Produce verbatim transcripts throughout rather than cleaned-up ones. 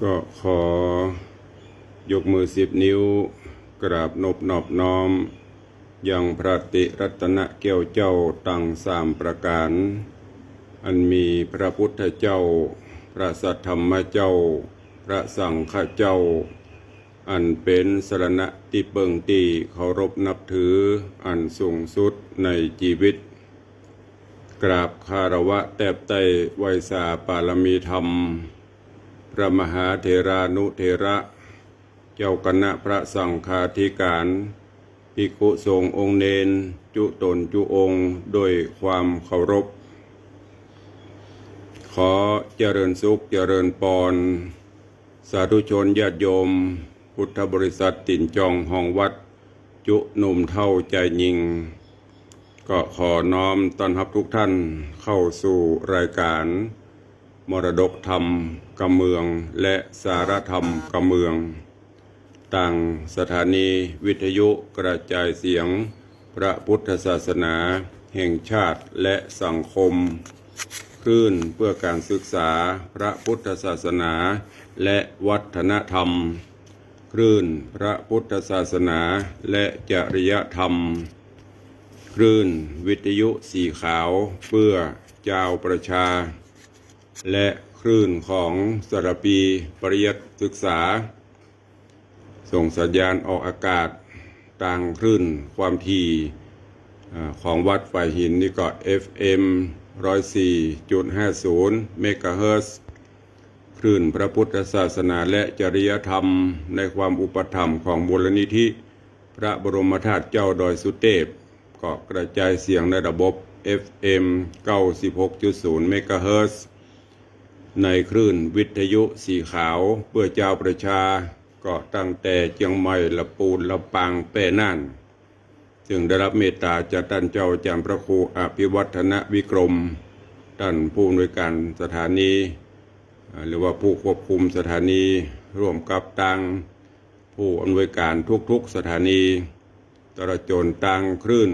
ก็ขอยกมือสิบนิ้ว กราบนบนอบน้อม ยังพระติรัตนแก้วเจ้าตังสามประก๋าน อันมีพระพุทธเจ้า พระสัทธรรมเจ้า พระสังฆเจ้า อันเป๋นสรณะตี้เปิ้งตี้เคารพนับถืออันสูงสุดในจีวิต กราบคารวะแตบไต้ไหว้สาปารมีธรรม พระมหาเถรานุเถระ เจ้าคณะพระสังฆาธิก๋าน ภิกขุสงฆ์องค์เณร จุ๊ต๋นจุ๊องค์ โดยความเคารพ ขอเจริญสุขเจริญปอน สาธุชนญาติโยม พุทธบริษัทตี๋นจองห้องวัด จุ๊หนุ่มเฒ่าจายญิง ก็ขอน้อมต้อนฮับทุกท่านเข้าสู่รายก๋าน มรดกธรรมกำเมือง และสาระธรรมกำเมือง ตางสถานีวิทยุกระจายเสียงพระพุทธศาสนาแห่งชาติและสังคม คลื่นเพื่อการศึกษาพระพุทธศาสนาและวัฒนธรรม คลื่นพระพุทธศาสนาและจริยธรรม คลื่นวิทยุสีขาวเพื่อจาวประชา และคลื่นของสารภีปริยัติศึกษา ส่งสัญญาณออกอากาศตางคลื่นความถี่ อ่า ของวัดฝายหินนี่ก็ เอฟเอ็ม ร้อยสี่จุดห้าศูนย์ เมกะเฮิรตซ์ คลื่นพระพุทธศาสนาและจริยธรรมในความอุปถัมภ์ของมูลนิธิพระบรมธาตุเจ้าดอยสุเตพ ก็กระจายเสียงในระบบ เอฟเอ็ม เก้าสิบหกจุดศูนย์ เมกะเฮิรตซ์ ในคลื่นวิทยุสีขาวเพื่อจาวประชา ก็ตั้งแต่เจียงใหม่ ละปูน ลำปาง แป้ น่าน ซึ่งได้ฮับเมตต๋าจากต้านเจ้าอาจ๋ารย์พระครูอภิวัฒนวิกรม ต้านผู้อำนวยก๋านสถานี อ่า หรือว่าผู้ควบคุมสถานี ร่วมกับตางผู้อำนวยก๋านทุกๆสถานี ตลอดจ๋นตางคลื่น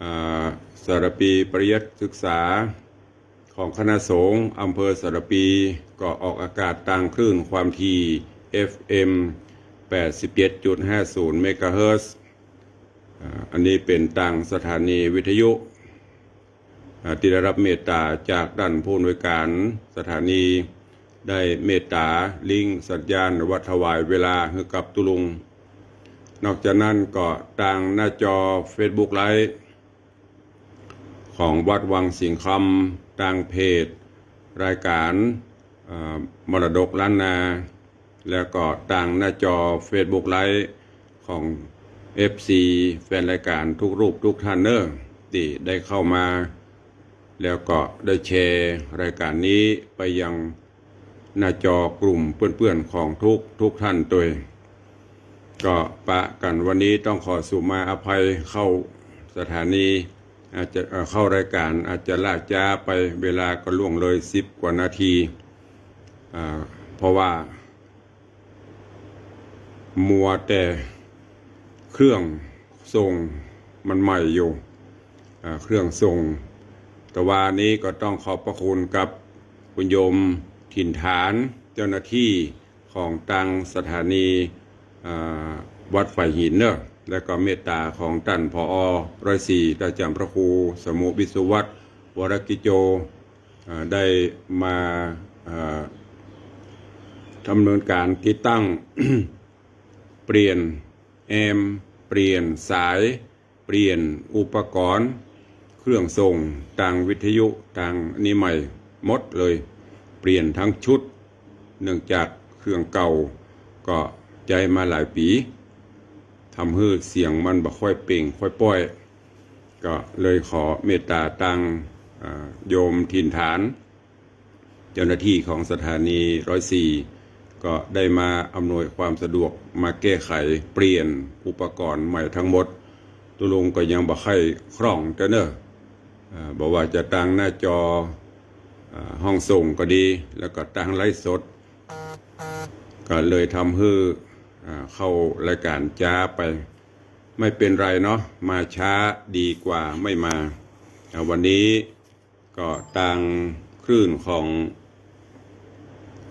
อ่า สารภีปริยัติศึกษา ของคณะสงฆ์อำเภอสารภี ก็ออกอากาศตางคลื่นความถี่ เอฟเอ็ม แปดสิบเจ็ดจุดห้าศูนย์ เมกะเฮิรตซ์ อ่า อันนี้เป๋นตางสถานีวิทยุ อ่า ตี้ได้ฮับเมตต๋าจากต้านผู้อำนวยก๋านสถานี ได้เมตต๋าลิงก์สัญญาณ หรือว่าถวายเวลาหื้อกับตุ๊ลุง นอกจากนั้นก็ตางหน้าจอเฟซบุ๊กไลฟ์ ของวัดวังสิงห์คำ ตางเพจรายก๋าน เอ่อ มรดกล้านนา แล้วก็ตางหน้าจอเฟซบุ๊กไลฟ์ของ เอฟซี แฟนรายก๋านทุกรูปทุกท่านเน่อ ตี้ได้เข้ามา แล้วก็ได้แชร์รายก๋านนี้ไปยังหน้าจอกลุ่มเปื้อนๆของทุกๆท่านตวย ก็ปะกั๋นวันนี้ต้องขอสุมาอภัย เข้าสถานีอาจจะ เอ่อ เข้ารายก๋านอาจจะล่าจ๊าไป เวลาก็ล่วงเลยสิบกว่านาที อ่า เพราะว่า มัวแต่เครื่องส่งมันใหม่อยู่ อ่า เครื่องส่ง แต่ว่านี้ก็ต้องขอบพระคุณกับคุณโยมถิ่นฐาน เจ้าหน้าที่ของตางสถานี อ่า วัดฝายหินเน่อ แล้วก็เมตต๋าของต้าน ผอ ร้อยสี่ ต้านอาจ๋ารย์พระครูสมุห์ วิศวัฒน์ วรกิจโจ อ่า ได้มา อ่า ดำเนินก๋านติดตั้ง เปลี่ยนแอมป์ เปลี่ยนสาย เปลี่ยนอุปกรณ์เครื่องส่งตางวิทยุตางนี้ใหม่หมดเลย เปลี่ยนทั้งชุด เนื่องจากเครื่องเก่าก็ใจ๊มาหลายปี๋ ทำหื้อเสียงมันบ่ค่อยเปล่งค่อยป้อย ก็เลยขอเมตต๋าตาง อ่า โยมถิ่นฐาน เจ้าหน้าที่ของสถานีร้อยสี่ ก็ได้มาอำนวยความสะดวก มาแก้ไข เปลี่ยนอุปกรณ์ใหม่ทั้งหมด ตุ๊ลุงก็ยังบ่ค่อยคล่องเต้อเน่อ อ่า บ่ว่าจะตางหน้าจอ อ่า ห้องส่งก็ดี แล้วก็ตางไลฟ์สด ก็เลยทำหื้อ อ่า เข้ารายก๋านจ๊าไป ไม่เป็นไรเนาะ มาช้าดีกว่าไม่มา อ่า วันนี้ ก็ตางคลื่นของ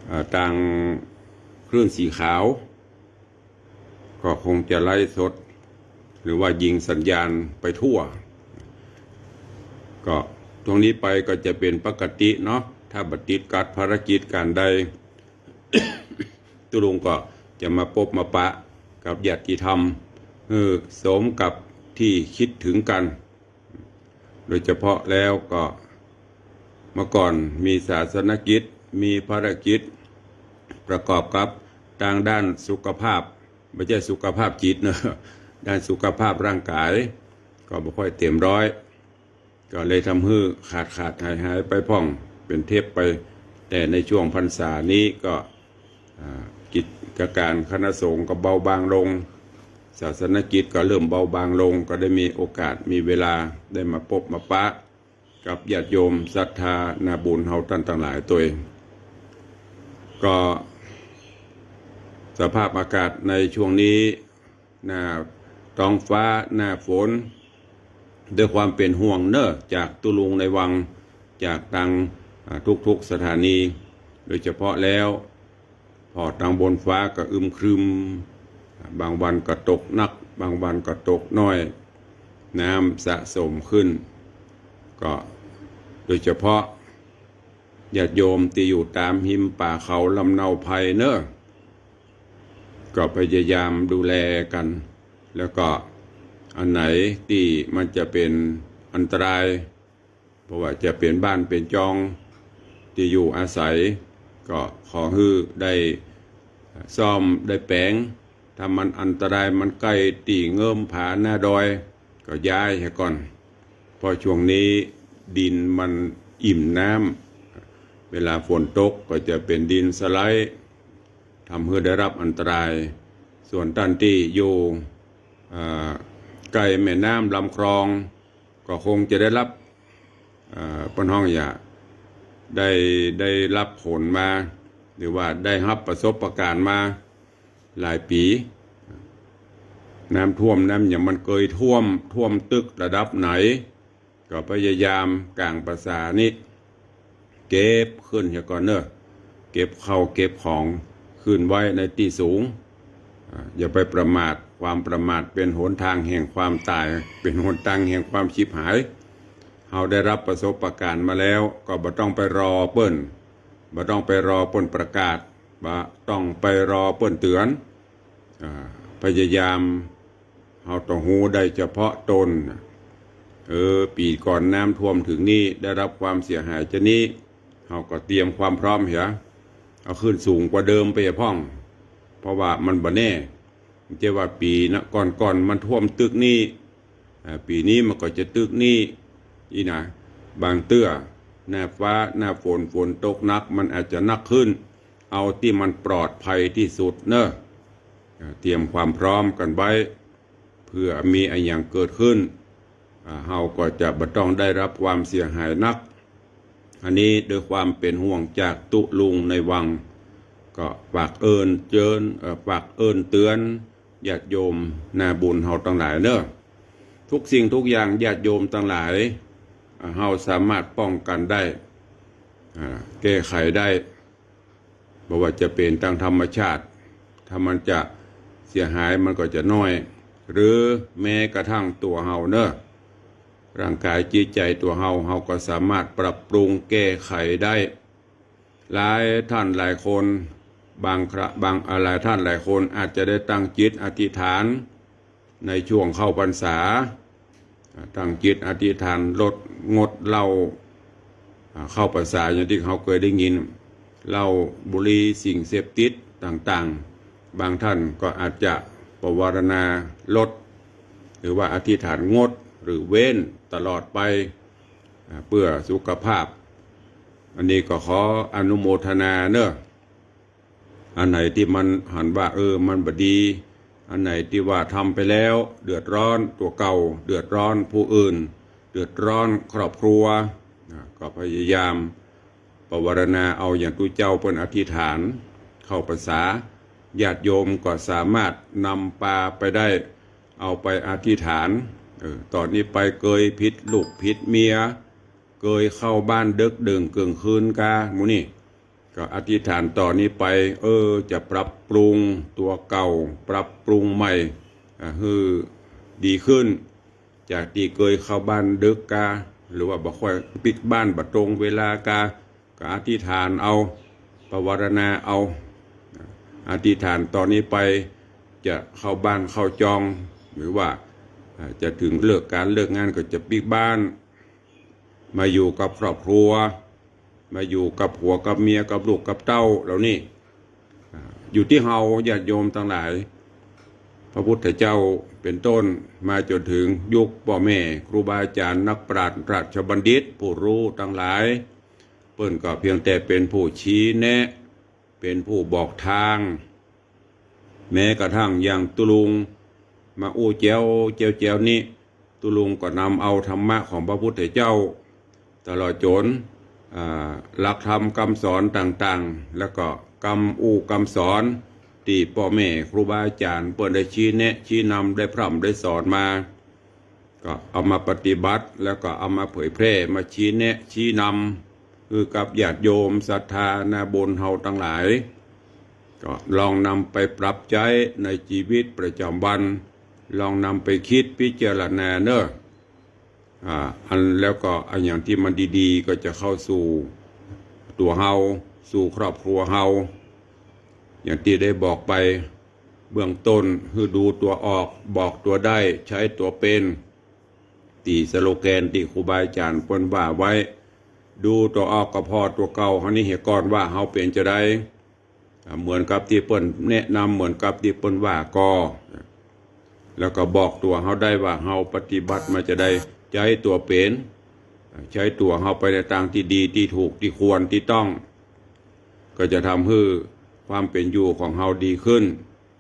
อ่า ตาง คลื่นสีขาว ก็คงจะไลฟ์สด หรือว่ายิงสัญญาณไปทั่ว ก็ตรงนี้ไปก็จะเป๋นปกติเนาะ ถ้าบ่ติดขัดภารกิจก๋านใด ตุ๊ลุงก็จะมาปบมาปะกับญาติธรรม เออ สมกับตี้กึ๊ดเถิงกั๋น โดยเฉพาะแล้วก็เมื่อก่อนมีศาสนกิจ มีภารกิจประกอบกับตางด้านสุขภาพ บ่ใจ้สุขภาพจิตเนาะ ด้านสุขภาพร่างก๋ายก็บ่ค่อยเต๋มร้อย ก็เลยทำหื้อขาดขาดหายหายไปพ่อง เป๋นเทปไป แต่ในช่วงพรรษานี้ก็ อ่า กิจก๋านคณะสงฆ์ก็เบาบางลง ศาสนกิจก็เริ่มเบาบางลง ก็ได้มีโอกาสมีเวลาได้มาปบมาปะกับญาติโยมศรัทธานาบุญเฮาต้านตังหลายตวย ก็สภาพอากาศในช่วงนี้ หน้าท้องฟ้าหน้าฝน ด้วยความเป๋นห่วงเนาะ จากตุ๊ลุงในวัง จากตาง อ่า ทุกๆสถานี โดยเฉพาะแล้ว ผ่อตางบนฟ้าก็อึมครึม บางวันก็ตกหนัก บางวันก็ตกน้อย น้ำสะสมขึ้น ก็โดยเฉพาะญาติโยมตี้อยู่ต๋ามฮิมป่าเขาลำเนาไพรเนาะ ก็พยายามดูแลกั๋น แล้วก็อันไหนตี้มันจะเป๋นอันตราย บ่ว่าจะเป๋นบ้านเป๋นจองตี้อยู่อาศัย ก็ขอหื้อได้ซ่อมได้แป๋ง ถ้ามันอันตรายมันใก้ตี้เงิ้มผาหน้าดอย ก็ย้ายเหียก่อน เพราะช่วงนี้ดินมันอิ่มน้ำ เวลาฝนตกก็จะเป๋นดินสไลด์ ทำหื้อได้รับอันตราย ส่วนต้านตี้อยู่ อ่า ใก้แม่น้ำลำคลอง ก็คงจะได้รับ อ่า เปิ้นฮ้องหยัง ได้ ได้รับผลมา หรือว่าได้ฮับประสบการณ์มาหลายปี๋ น้ำท่วมน้ำหยังมันเกยท่วม ท่วมตึกระดับไหน ก็พยายามก๋างภาษานี้ เก็บขึ้นเหียก่อนเนาะ เก็บเข้าเก็บของขึ้นไว้ในตี้สูง อ่า อย่าไปประมาท ความประมาทเป๋นหนตางแห่งความต๋าย เป๋นหนตางแห่งความฉิบหาย เฮาได้รับประสบการณ์มาแล้ว ก็บ่ต้องไปรอเปิ้น บ่ต้องไปรอเปิ้นประกาศ บ่ต้องไปรอเปิ้นเตือน อ่า พยายาม เฮาต้องฮู้ได้เฉพาะตน เออ ปี๋ก่อนน้ำท่วมเถิงนี้ ได้รับความเสียหายจานี้ เฮาก็เตรียมความพร้อมเหีย เอาขึ้นสูงกว่าเดิมไปพ่อง เพราะว่ามันบ่แน่ บ่ใจ้ว่าปี๋นะ ก่อนๆมันท่วมตึกนี้ อ่า ปี๋นี้มันก็จะตึกนี้ อี้นะ บางเตื้อ หน้าฟ้า หน้าฝน ฝนตกหนัก มันอาจจะหนักขึ้น เอาตี้มันปลอดภัยตี้สุดเนาะ อ่า เตรียมความพร้อมกั๋นไว้ เผื่อมีอะหยังเกิดขึ้น อ่า เฮาก็จะบ่ต้องได้รับความเสียหายนัก อันนี้ด้วยความเป๋นห่วงจากตุ๊ลุงในวัง ก็ฝากเอิ้นเจิญ เอ่อ ฝากเอิ้นเตือนญาติโยมนาบุญเฮาตังหลายเนาะ ทุกสิ่งทุกอย่างญาติโยมตังหลาย อ่า เฮาสามารถป้องกันได้ อ่า แก้ไขได้ บ่ว่าจะเป๋นตางธรรมชาติ ถ้ามันจะเสียหายมันก็จะน้อย หรือแม้กระทั่งตั๋วเฮาเนาะ ร่างก๋ายจิตใจ๋ตั๋วเฮา เฮาก็สามารถปรับปรุงแก้ไขได้ หลายต้านหลายคน บางครา บาง อ่า หลายต้านหลายคนอาจจะได้ตั้งจิตอธิษฐาน ในช่วงเข้าพรรษา อ่า ตั้งจิตอธิษฐานลด งดเหล้า อ่า เข้าพรรษาอย่างตี้เฮาเกยได้ยิน เหล้า บุหรี่ สิ่งเสพติดต่างๆ บางต้านก็อาจจะภาวนาลด หรือว่าอธิษฐานงด หรือเว้นตลอดไป อ่า เปื้อสุขภาพ อันนี้ก็ขออนุโมทนาเนาะ อันไหนตี้มันหันว่า เออ มันบ่ดี อันไหนตี้ว่าทำไปแล้วเดือดร้อนตั๋วเก่า เดือดร้อนผู้อื่น เดือดร้อนครอบครัว อ่า ก็พยายามภาวนาเอาอย่างตุ๊เจ้าเปิ้นอธิษฐาน เข้าพรรษา ญาติโยมก็สามารถนำปาไปได้ เอาไปอธิษฐาน เออ ต๋อนนี้ไปเกยผิดลูกผิดเมีย เกยเข้าบ้านเดิ็กเดิ่งเกิ่งคืนกา หมู่นี้ ก็อธิษฐานต่อนี้ไป เออ จะปรับปรุงตั๋วเก่า ปรับปรุงใหม่ อ่า หื้อดีขึ้น จากตี้เกยเข้าบ้านดึกกา หรือว่าบ่ค่อยปิ๊กบ้านบ่ตรงเวลากา ก็อธิษฐานเอา ภาวนาเอา อธิษฐานต่อนี้ไป จะเข้าบ้านเข้าจอง หรือว่า อ่า จะเถิงเลิกก๋านเลิกงานก็จะปิ๊กบ้าน มาอยู่กับครอบครัว มาอยู่กับผัวกับเมียกับลูกกับเต้าเหล่านี้ อ่า อยู่ตี้เฮาญาติโยมตังหลาย พระพุทธเจ้าเป๋นต้น มาจ๋นเถิงยุคป้อแม่ครูบาอาจารย์นักปราชญ์ราชบัณฑิตผู้ฮู้ตังหลาย เปิ้นก็เปียงแต่เป๋นผู้ชี้แนะ เป๋นผู้บอกตาง แม้กระทั่งอย่างตุ๊ลุงมาอู้แจ้ว แจ้ว แจ้วนี้ ตุ๊ลุงก็นำเอาธรรมะของพระพุทธเจ้า ตลอดจ๋น อ่า หลักธรรมกำสอนต่างๆ แล้วก็กำอู้กำสอน ตี้ป้อแม่ครูบาอาจารย์เปิ้นได้ชี้แนะ ชี้นำ ได้พร่ำได้สอนมา ก็เอามาปฏิบัติ แล้วก็เอามาเผยแพร่ มาชี้แนะ ชี้นำ หื้อกับญาติโยมศรัทธานาบุญเฮาตังหลาย ก็ลองนำไปปรับใจ๊ในจีวิตประจ๋ำวัน ลองนำไปกึ๊ดพิจารณาเน่อ อ่า อัน แล้วก็อันอย่างตี้มันดีๆ ก็จะเข้าสู่ตั๋วเฮา สู่ครอบครัวเฮา อย่างตี้ได้บอกไปเบื้องต้น หื้อดูตั๋วออก บอกตั๋วได้ ใจ๊ตั๋วเป๋น ตี้สโลแกนตี้ครูบาอาจารย์เปิ้นว่าไว้ ดูตั๋วออกก็ผ่อตั๋วเก่าเฮานี้เหียก่อนว่าเฮาเป๋นจาใด อ่า เหมือนกับตี้เปิ้นแนะนำ เหมือนกับตี้เปิ้นว่าก่อ แล้วก็บอกตั๋วเฮาได้ว่าเฮาปฏิบัติมาจาใด ใจ๊ตั๋วเป๋น ใจ๊ตั๋วเฮาไปในตางตี้ดี ตี้ถูก ตี้ควร ตี้ต้อง ก็จะทำหื้อความเป๋นอยู่ของเฮาดีขึ้น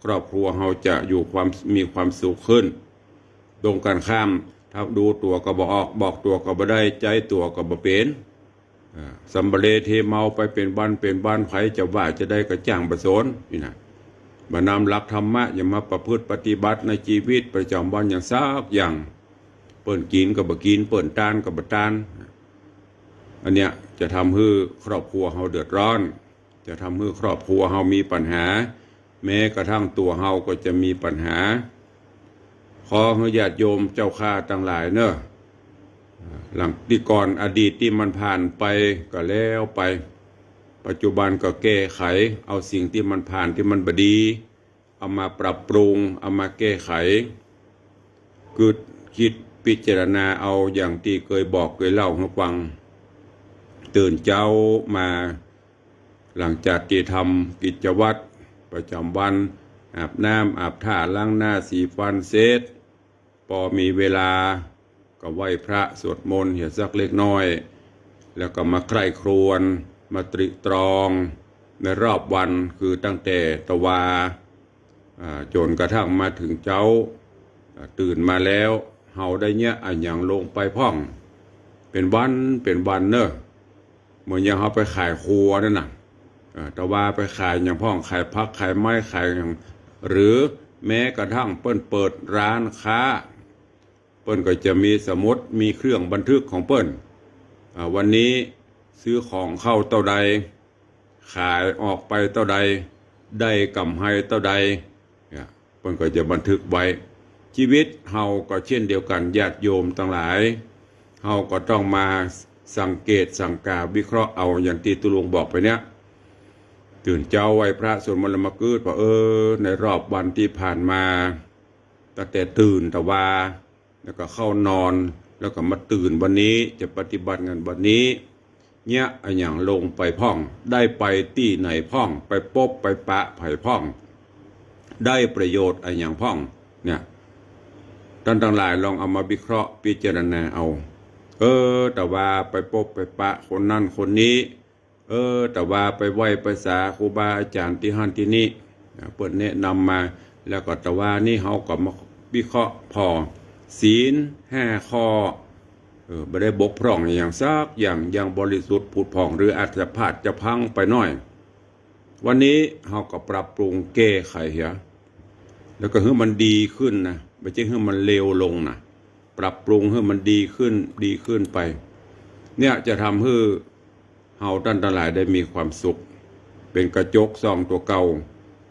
ครอบครัวเฮาจะอยู่ความ มีความสุขขึ้น ตรงกันข้าม ถ้าดูตั๋วก็บ่ออก บอกตั๋วก็บ่ได้ ใจ๊ตั๋วก็บ่เป๋น อ่า สัมปะเลเทเมาไปเป๋นวันเป๋นวัน ใผจะว่าจาใดก็จ้างบ่สน นี่นะ บ่นำหลักธรรมะ อย่ามาประพฤติปฏิบัติในจีวิตประจ๋ำวันอย่างสักอย่าง เปิ้นกิ๋นก็บ่กิ๋น เปิ้นตานก็บ่ตาน อันเนี้ยจะทำหื้อครอบครัวเฮาเดือดร้อน จะทำหื้อครอบครัวเฮามีปัญหา แม้กระทั่งตั๋วเฮาก็จะมีปัญหา ขอหื้อญาติโยมเจ้าข้าตังหลายเน่อ หลังตี้ก่อนอดีตตี้มันผ่านไปก็แล้วไป ปัจจุบันก็แก้ไข เอาสิ่งตี้มันผ่านตี้มันบ่ดี เอามาปรับปรุง เอามาแก้ไข กึ๊ดกึ๊ดพิจารณาเอาอย่างตี้เกยบอกเกยเล่าหื้อฟัง ตื่นเจ๊ามา หลังจากตี้ทำกิจวัตรประจ๋ำวัน อาบน้ำอาบท่า ล้างหน้าสีฟันเสร็จ ปอมีเวลาก็ไหว้พระสวดมนต์เหียสักเล็กน้อย แล้วก็มาใคร่ครวญ มาตริตรองในรอบวัน คือตั้งแต่ตะวา อ่า จ๋นกระทั่งมาเถิงเจ๊า อ่า ตื่นมาแล้ว เฮาได้เยียะอะหยังลงไปพ่อง เป๋นวันเป๋นวันเน่อ เหมือนอย่างเฮาไปขายครัวนั่นน่ะ อ่า ตะวาไปขายหยังพ่อง ขายผัก ขายไม้ ขายหยัง หรือแม้กระทั่งเปิ้นเปิดร้านค้า เปิ้นก็จะมีสมุด มีเครื่องบันทึกของเปิ้น อ่า วันนี้ซื้อของเข้าเต้าใด ขายออกไปเต้าใด ได้กำไรเต้าใด เนี่ย เปิ้นก็จะบันทึกไว้ จีวิตเฮาก็เช่นเดียวกั๋น ญาติโยมตังหลาย เฮาก็ต้องมาสังเกตสังกาวิเคราะห์เอา อย่างตี้ตุ๊ลุงบอกไปเนี่ย ตื่นเจ๊าไหว้พระสวดมนต์แล้วมากึ๊ดว่า เออ ในรอบวันตี้ผ่านมา ตั้งแต่ตื่นตะวา แล้วก็เข้านอน แล้วก็มาตื่นวันนี้ จะปฏิบัติงานวันนี้ เยียะอะหยังลงไปพ่อง ได้ไปตี้ไหนพ่อง ไปปบไปปะใผพ่อง ได้ประโยชน์อะหยังพ่อง เนี่ย ต้านตังหลายลองเอามาวิเคราะห์พิจารณาเอา เออ ตะวาไปปบไปปะคนนั้นคนนี้ เออ ตะวาไปไหว้ไปสาครูบาอาจ๋ารย์ตี้หั้นตี้นี่ อ่า เปิ้นแนะนำมา แล้วก็ตะวานี้เฮาก็มาวิเคราะห์ผ่อ ศีลห้าข้อ เออ บ่ได้บกพร่องอะหยังสักอย่าง ยังบริสุทธิ์ผุดผ่อง หรืออาจจะพลาดจะพลั้งไปหน้อย วันนี้เฮาก็ปรับปรุงแก้ไขเหีย แล้วก็หื้อมันดีขึ้นนะ บ่ใจ้หื้อมันเลวลงนะ ปรับปรุงหื้อมันดีขึ้น ดีขึ้นไป เนี่ยจะทำหื้อเฮาต้านตังหลายได้มีความสุข เป๋นกระจกส่องตั๋วเก่า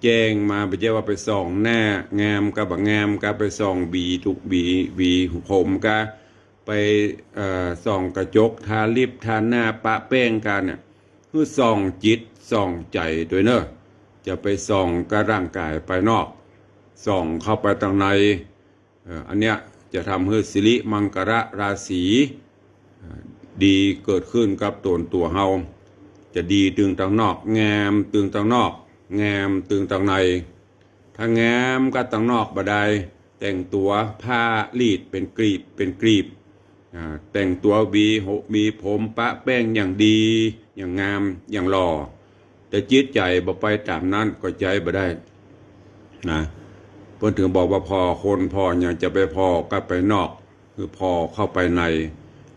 แจ้งมา บ่ใจ้ว่าไปส่องหน้างามกับบ่งาม กับไปส่องหวีถูกหวี หวีผมกับไป เอ่อ ส่องกระจก ทาลิป ทาหน้า ปะแป้งกั๋นเนี่ย หื้อส่องจิตส่องใจ๋ตวยเน่อ จะไปส่องกับร่างก๋ายภายนอก ส่องเข้าไปตังใน เอ่อ อันเนี้ยจะทำหื้อสิริมังคละราศี เอ่อ ดีเกิดขึ้นกับต๋นตั๋วเฮา จะดีตึงตังนอก งามตึงตังนอก งามตึงตังใน ถ้างามกับตังนอกบ่ได้ แต่งตั๋วผ้าลีดเป๋นกลีบเป๋นกลีบ อ่า แต่งตั๋วหวีหกหวีผม ปะแป้งอย่างดี อย่างงาม อย่างหล่อ แต่จิตใจ๋บ่ไปต๋ามนั้นก็ใจ๊บ่ได้นะ เปิ้นถึงบอกว่าผ่อคนผ่อหยังจะไปผ่อกับภายนอก คือผ่อเข้าไปใน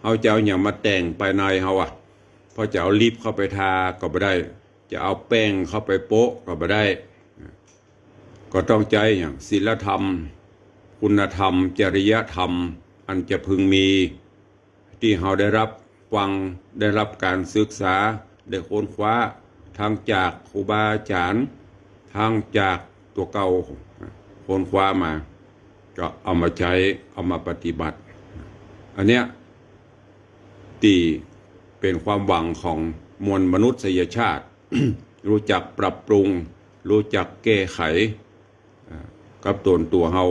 เฮาจะเอาหยังมาแต่งภายในเฮาอะ เพราะจะเอาลิปเข้าไปทาก็บ่ได้ จะเอาแป้งเข้าไปโปะก็บ่ได้ ก็ต้องใจ๊หยัง ศีลธรรม คุณธรรม จริยธรรม อันจะพึงมี ตี้เฮาได้ฮับฟัง ได้ฮับก๋านศึกษา ได้ค้นคว้า ตึงจากครูบาอาจ๋ารย์ ตึงจากตั๋วเก่าค้นคว้ามา ก็เอามาใจ๊ เอามาปฏิบัติ อันเนี้ย ตี้เป๋นความหวังของมวลมนุษยชาติ ฮู้จักปรับปรุง ฮู้จักแก้ไข อ่า กับต๋นตั๋วเฮา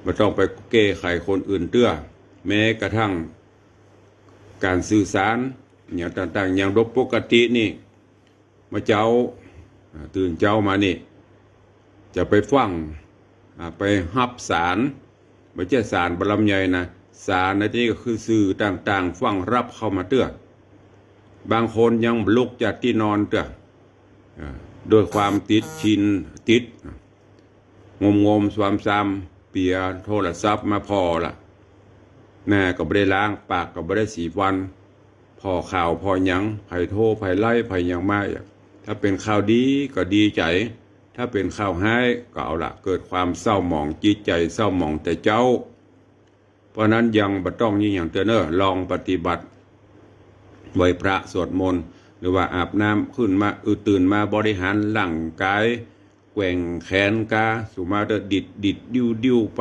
บ่ต้องไปแก้ไขคนอื่นเตื้อ แม้กระทั่งก๋านสื่อสาร อย่างต่างๆ อย่างโดยปกตินี่ เมื่อเจ๊า อ่า ตื่นเจ๊ามานี่ จะไปฟั่ง อ่า ไปฮับสาร บ่ใจ้สารบ่ลำใหญ่นะ สารในตี้นี้ก็คือสื่อต่างๆ ฟั่งฮับเข้ามาเตื้อ บางคนยังบ่ลุกจากตี้นอนเตื้อ อ่า ด้วยความติดชิน ติด งมๆ ซำๆ เปียโทรศัพท์มาผ่อละ หน้าก็บ่ได้ล้าง ปากก็บ่ได้สีฟัน ผ่อข่าวผ่อหยัง ใผโทร ใผไลน์ ใผหยังมา ถ้าเป๋นข่าวดีก็ดีใจ๋ ถ้าเป๋นข่าวฮ้ายก็เอาละ เกิดความเศร้าหมอง จิตใจ๋เศร้าหมองแต่เจ๊า เพราะนั้นยังบ่ต้องยิ่งหยังเตื้อเน่อ ลองปฏิบัติ ไหว้พระสวดมนต์ หรือว่าอาบน้ำขึ้นมา อือ ตื่นมาบริหารร่างกาย แกว่งแขนกา สุมาเตอร์ ดิดดิดดิ้วดิ้วไป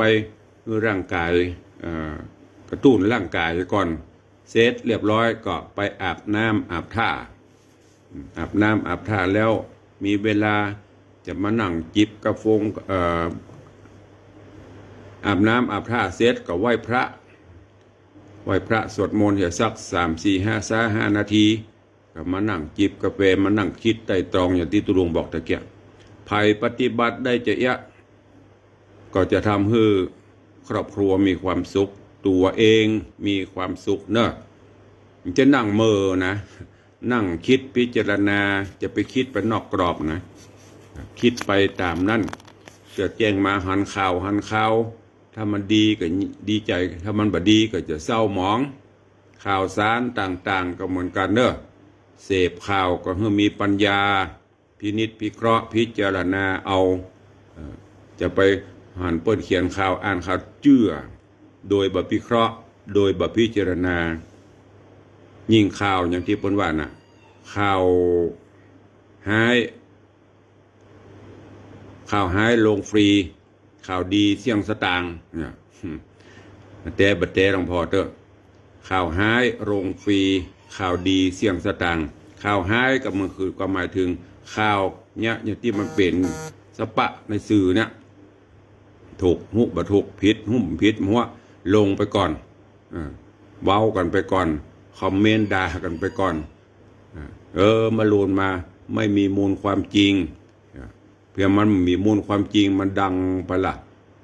หื้อร่างกาย เอ่อ กระตุ้นร่างกายก่อน เสร็จเรียบร้อยก็ไปอาบน้ำอาบท่า อาบน้ำอาบท่าแล้วมีเวลาจะมานั่งจิบกาแฟ เอ่อ อาบน้ำอาบท่าเสร็จก็ไหว้พระ ไหว้พระสวดมนต์เหียสักสามสี่ห้า ซะห้านาที ก็มานั่งจิบกาแฟ มานั่งคิดไตร่ตรองอย่างตี้ตุ๊ลุงบอกตะเกียะ ใผปฏิบัติได้จะเอี้ยะ ก็จะทำหื้อครอบครัวมีความสุข ตั๋วเองมีความสุขเน่อ จะนั่งเม่อนะ นั่งคิดพิจารณา จะไปคิดไปนอกกรอบนะ คิดไปต๋ามนั้น จะแจ้งมาหันข่าวหันข่าว ถ้ามันดีก็ดีใจ๋ ถ้ามันบ่ดีก็จะเศร้าหมอง ข่าวสารต่างๆ ก็เหมือนกั๋นเน่อ เสพข่าวก็หื้อมีปัญญา พินิจพิเคราะห์พิจารณาเอา เอ่อ จะไปหันเปิ้นเขียนข่าว อ่านข่าวเจื้อ โดยบ่พิเคราะห์ โดยบ่พิจารณา ยิ่งข่าวอย่างตี้เปิ้นว่าน่ะ ข่าวฮ้าย ข่าวฮ้ายลงฟรี ข่าวดีเสี้ยงสตางค์เนี่ย แต่บ่แต่หลวงพ่อเต๊อะ ข่าวฮ้ายลงฟรี ข่าวดีเสี้ยงสตางค์ ข่าวฮ้ายก็มันคือความหมายถึงข่าวเนี่ย อย่างตี้มันเป๋นสภาพในสื่อเนี่ย ถูกฮู้บ่ถูก ผิดฮู้ผิดหัว ลงไปก่อน เออ เว้ากั๋นไปก่อน คอมเมนต์ด่ากั๋นไปก่อน เออ เออ มาลูนมา ไม่มีมูลความจริง เพียงมันมีมูลความจริงมันดังไปละ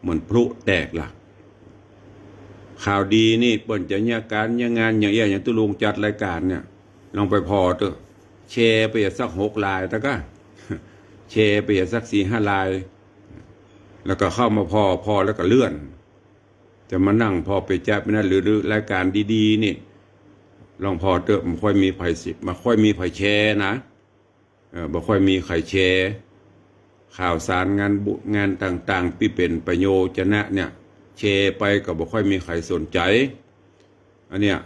เหมือนพลุแตกละ ข่าวดีนี่เปิ้นจะเยียะก๋านเยียะงานอย่างเอี้ยะ อย่างตุ๊ลุงจัดรายก๋านเนี่ย ลองไปผ่อเต๊อะ แชร์ไปสักหกลายตะก้า แชร์ไปสักสี่ห้าลาย แล้วก็เข้ามาผ่อ ผ่อแล้วก็เลื่อน จะมานั่งผ่อไปจัดไปนั่น หรือ หรือรายก๋านดีๆ นี่ ลองผ่อเต๊อะ บ่ค่อยมีใผสิ บ่ค่อยมีใผแชร์นะ เออ บ่ค่อยมีใผแชร์ ข่าวสารงานบุญงานต่างๆ ตี้เป๋นประโยชน์นะเนี่ย แชร์ไปก็บ่ค่อยมีใผสนใจ๋ อันเนี้ย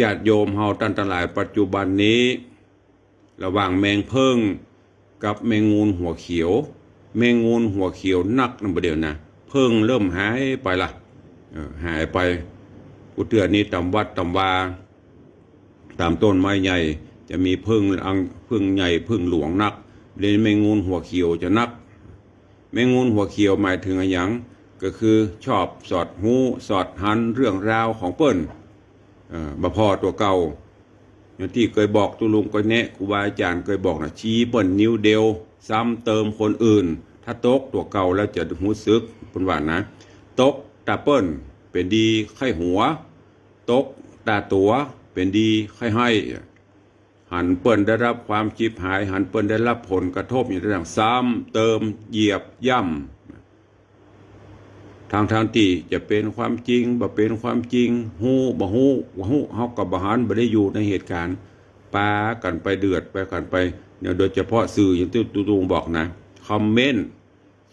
ญาติโยมเฮาต้านตังหลายปัจจุบันนี้ ระหว่างแมงเผิ้งกับแมงงูหัวเขียว แมงงูหัวเขียวนักนะบ่าเดี่ยวนะ เผิ้งเริ่มหายไปละ เออ หายไป กู้เตื้อนี้ต๋ามวัดต๋ามวา ต๋ามต้นไม้ใหญ่ จะมีเผิ้งอัง เผิ้งใหญ่เผิ้งหลวงนัก เดี๋ยวนี้แมงงูหัวเขียวจะนัก แมงงูหัวเขียวหมายเถิงอะหยัง ก็คือชอบสอดฮู้สอดหันเรื่องราวของเปิ้น เอ่อ บ่าผ่อตั๋วเก่า อย่างตี้เกยบอกตุ๊ลุงเกยแนะครูบาอาจ๋ารย์เกยบอกนะ ชี้เปิ้นนิ้วเดียว ซ้ำเติมคนอื่น ถ้าตกตั๋วเก่าแล้วจะฮู้สึก เปิ้นว่านะ ตกต๋าเปิ้นเป๋นดีใค่หัว ตกต๋าตั๋วเป๋นดีใค่ไห้ หันเปิ้นได้รับความฉิบหาย หันเปิ้นได้รับผลกระทบอย่างต่างๆ ซ้ำเติมเหยียบย่ำ ทั้งๆ ตี้จะเป๋นความจริง บ่เป๋นความจริง ฮู้ บ่ฮู้ บ่ฮู้ เฮาก็บ่หัน บ่ได้อยู่ในเหตุการณ์ ปากั๋นไปเดือด ปากั๋นไป เนี่ย โดยเฉพาะสื่ออย่างตี้ตุ๊ลุงบอกนะ คอมเมนต์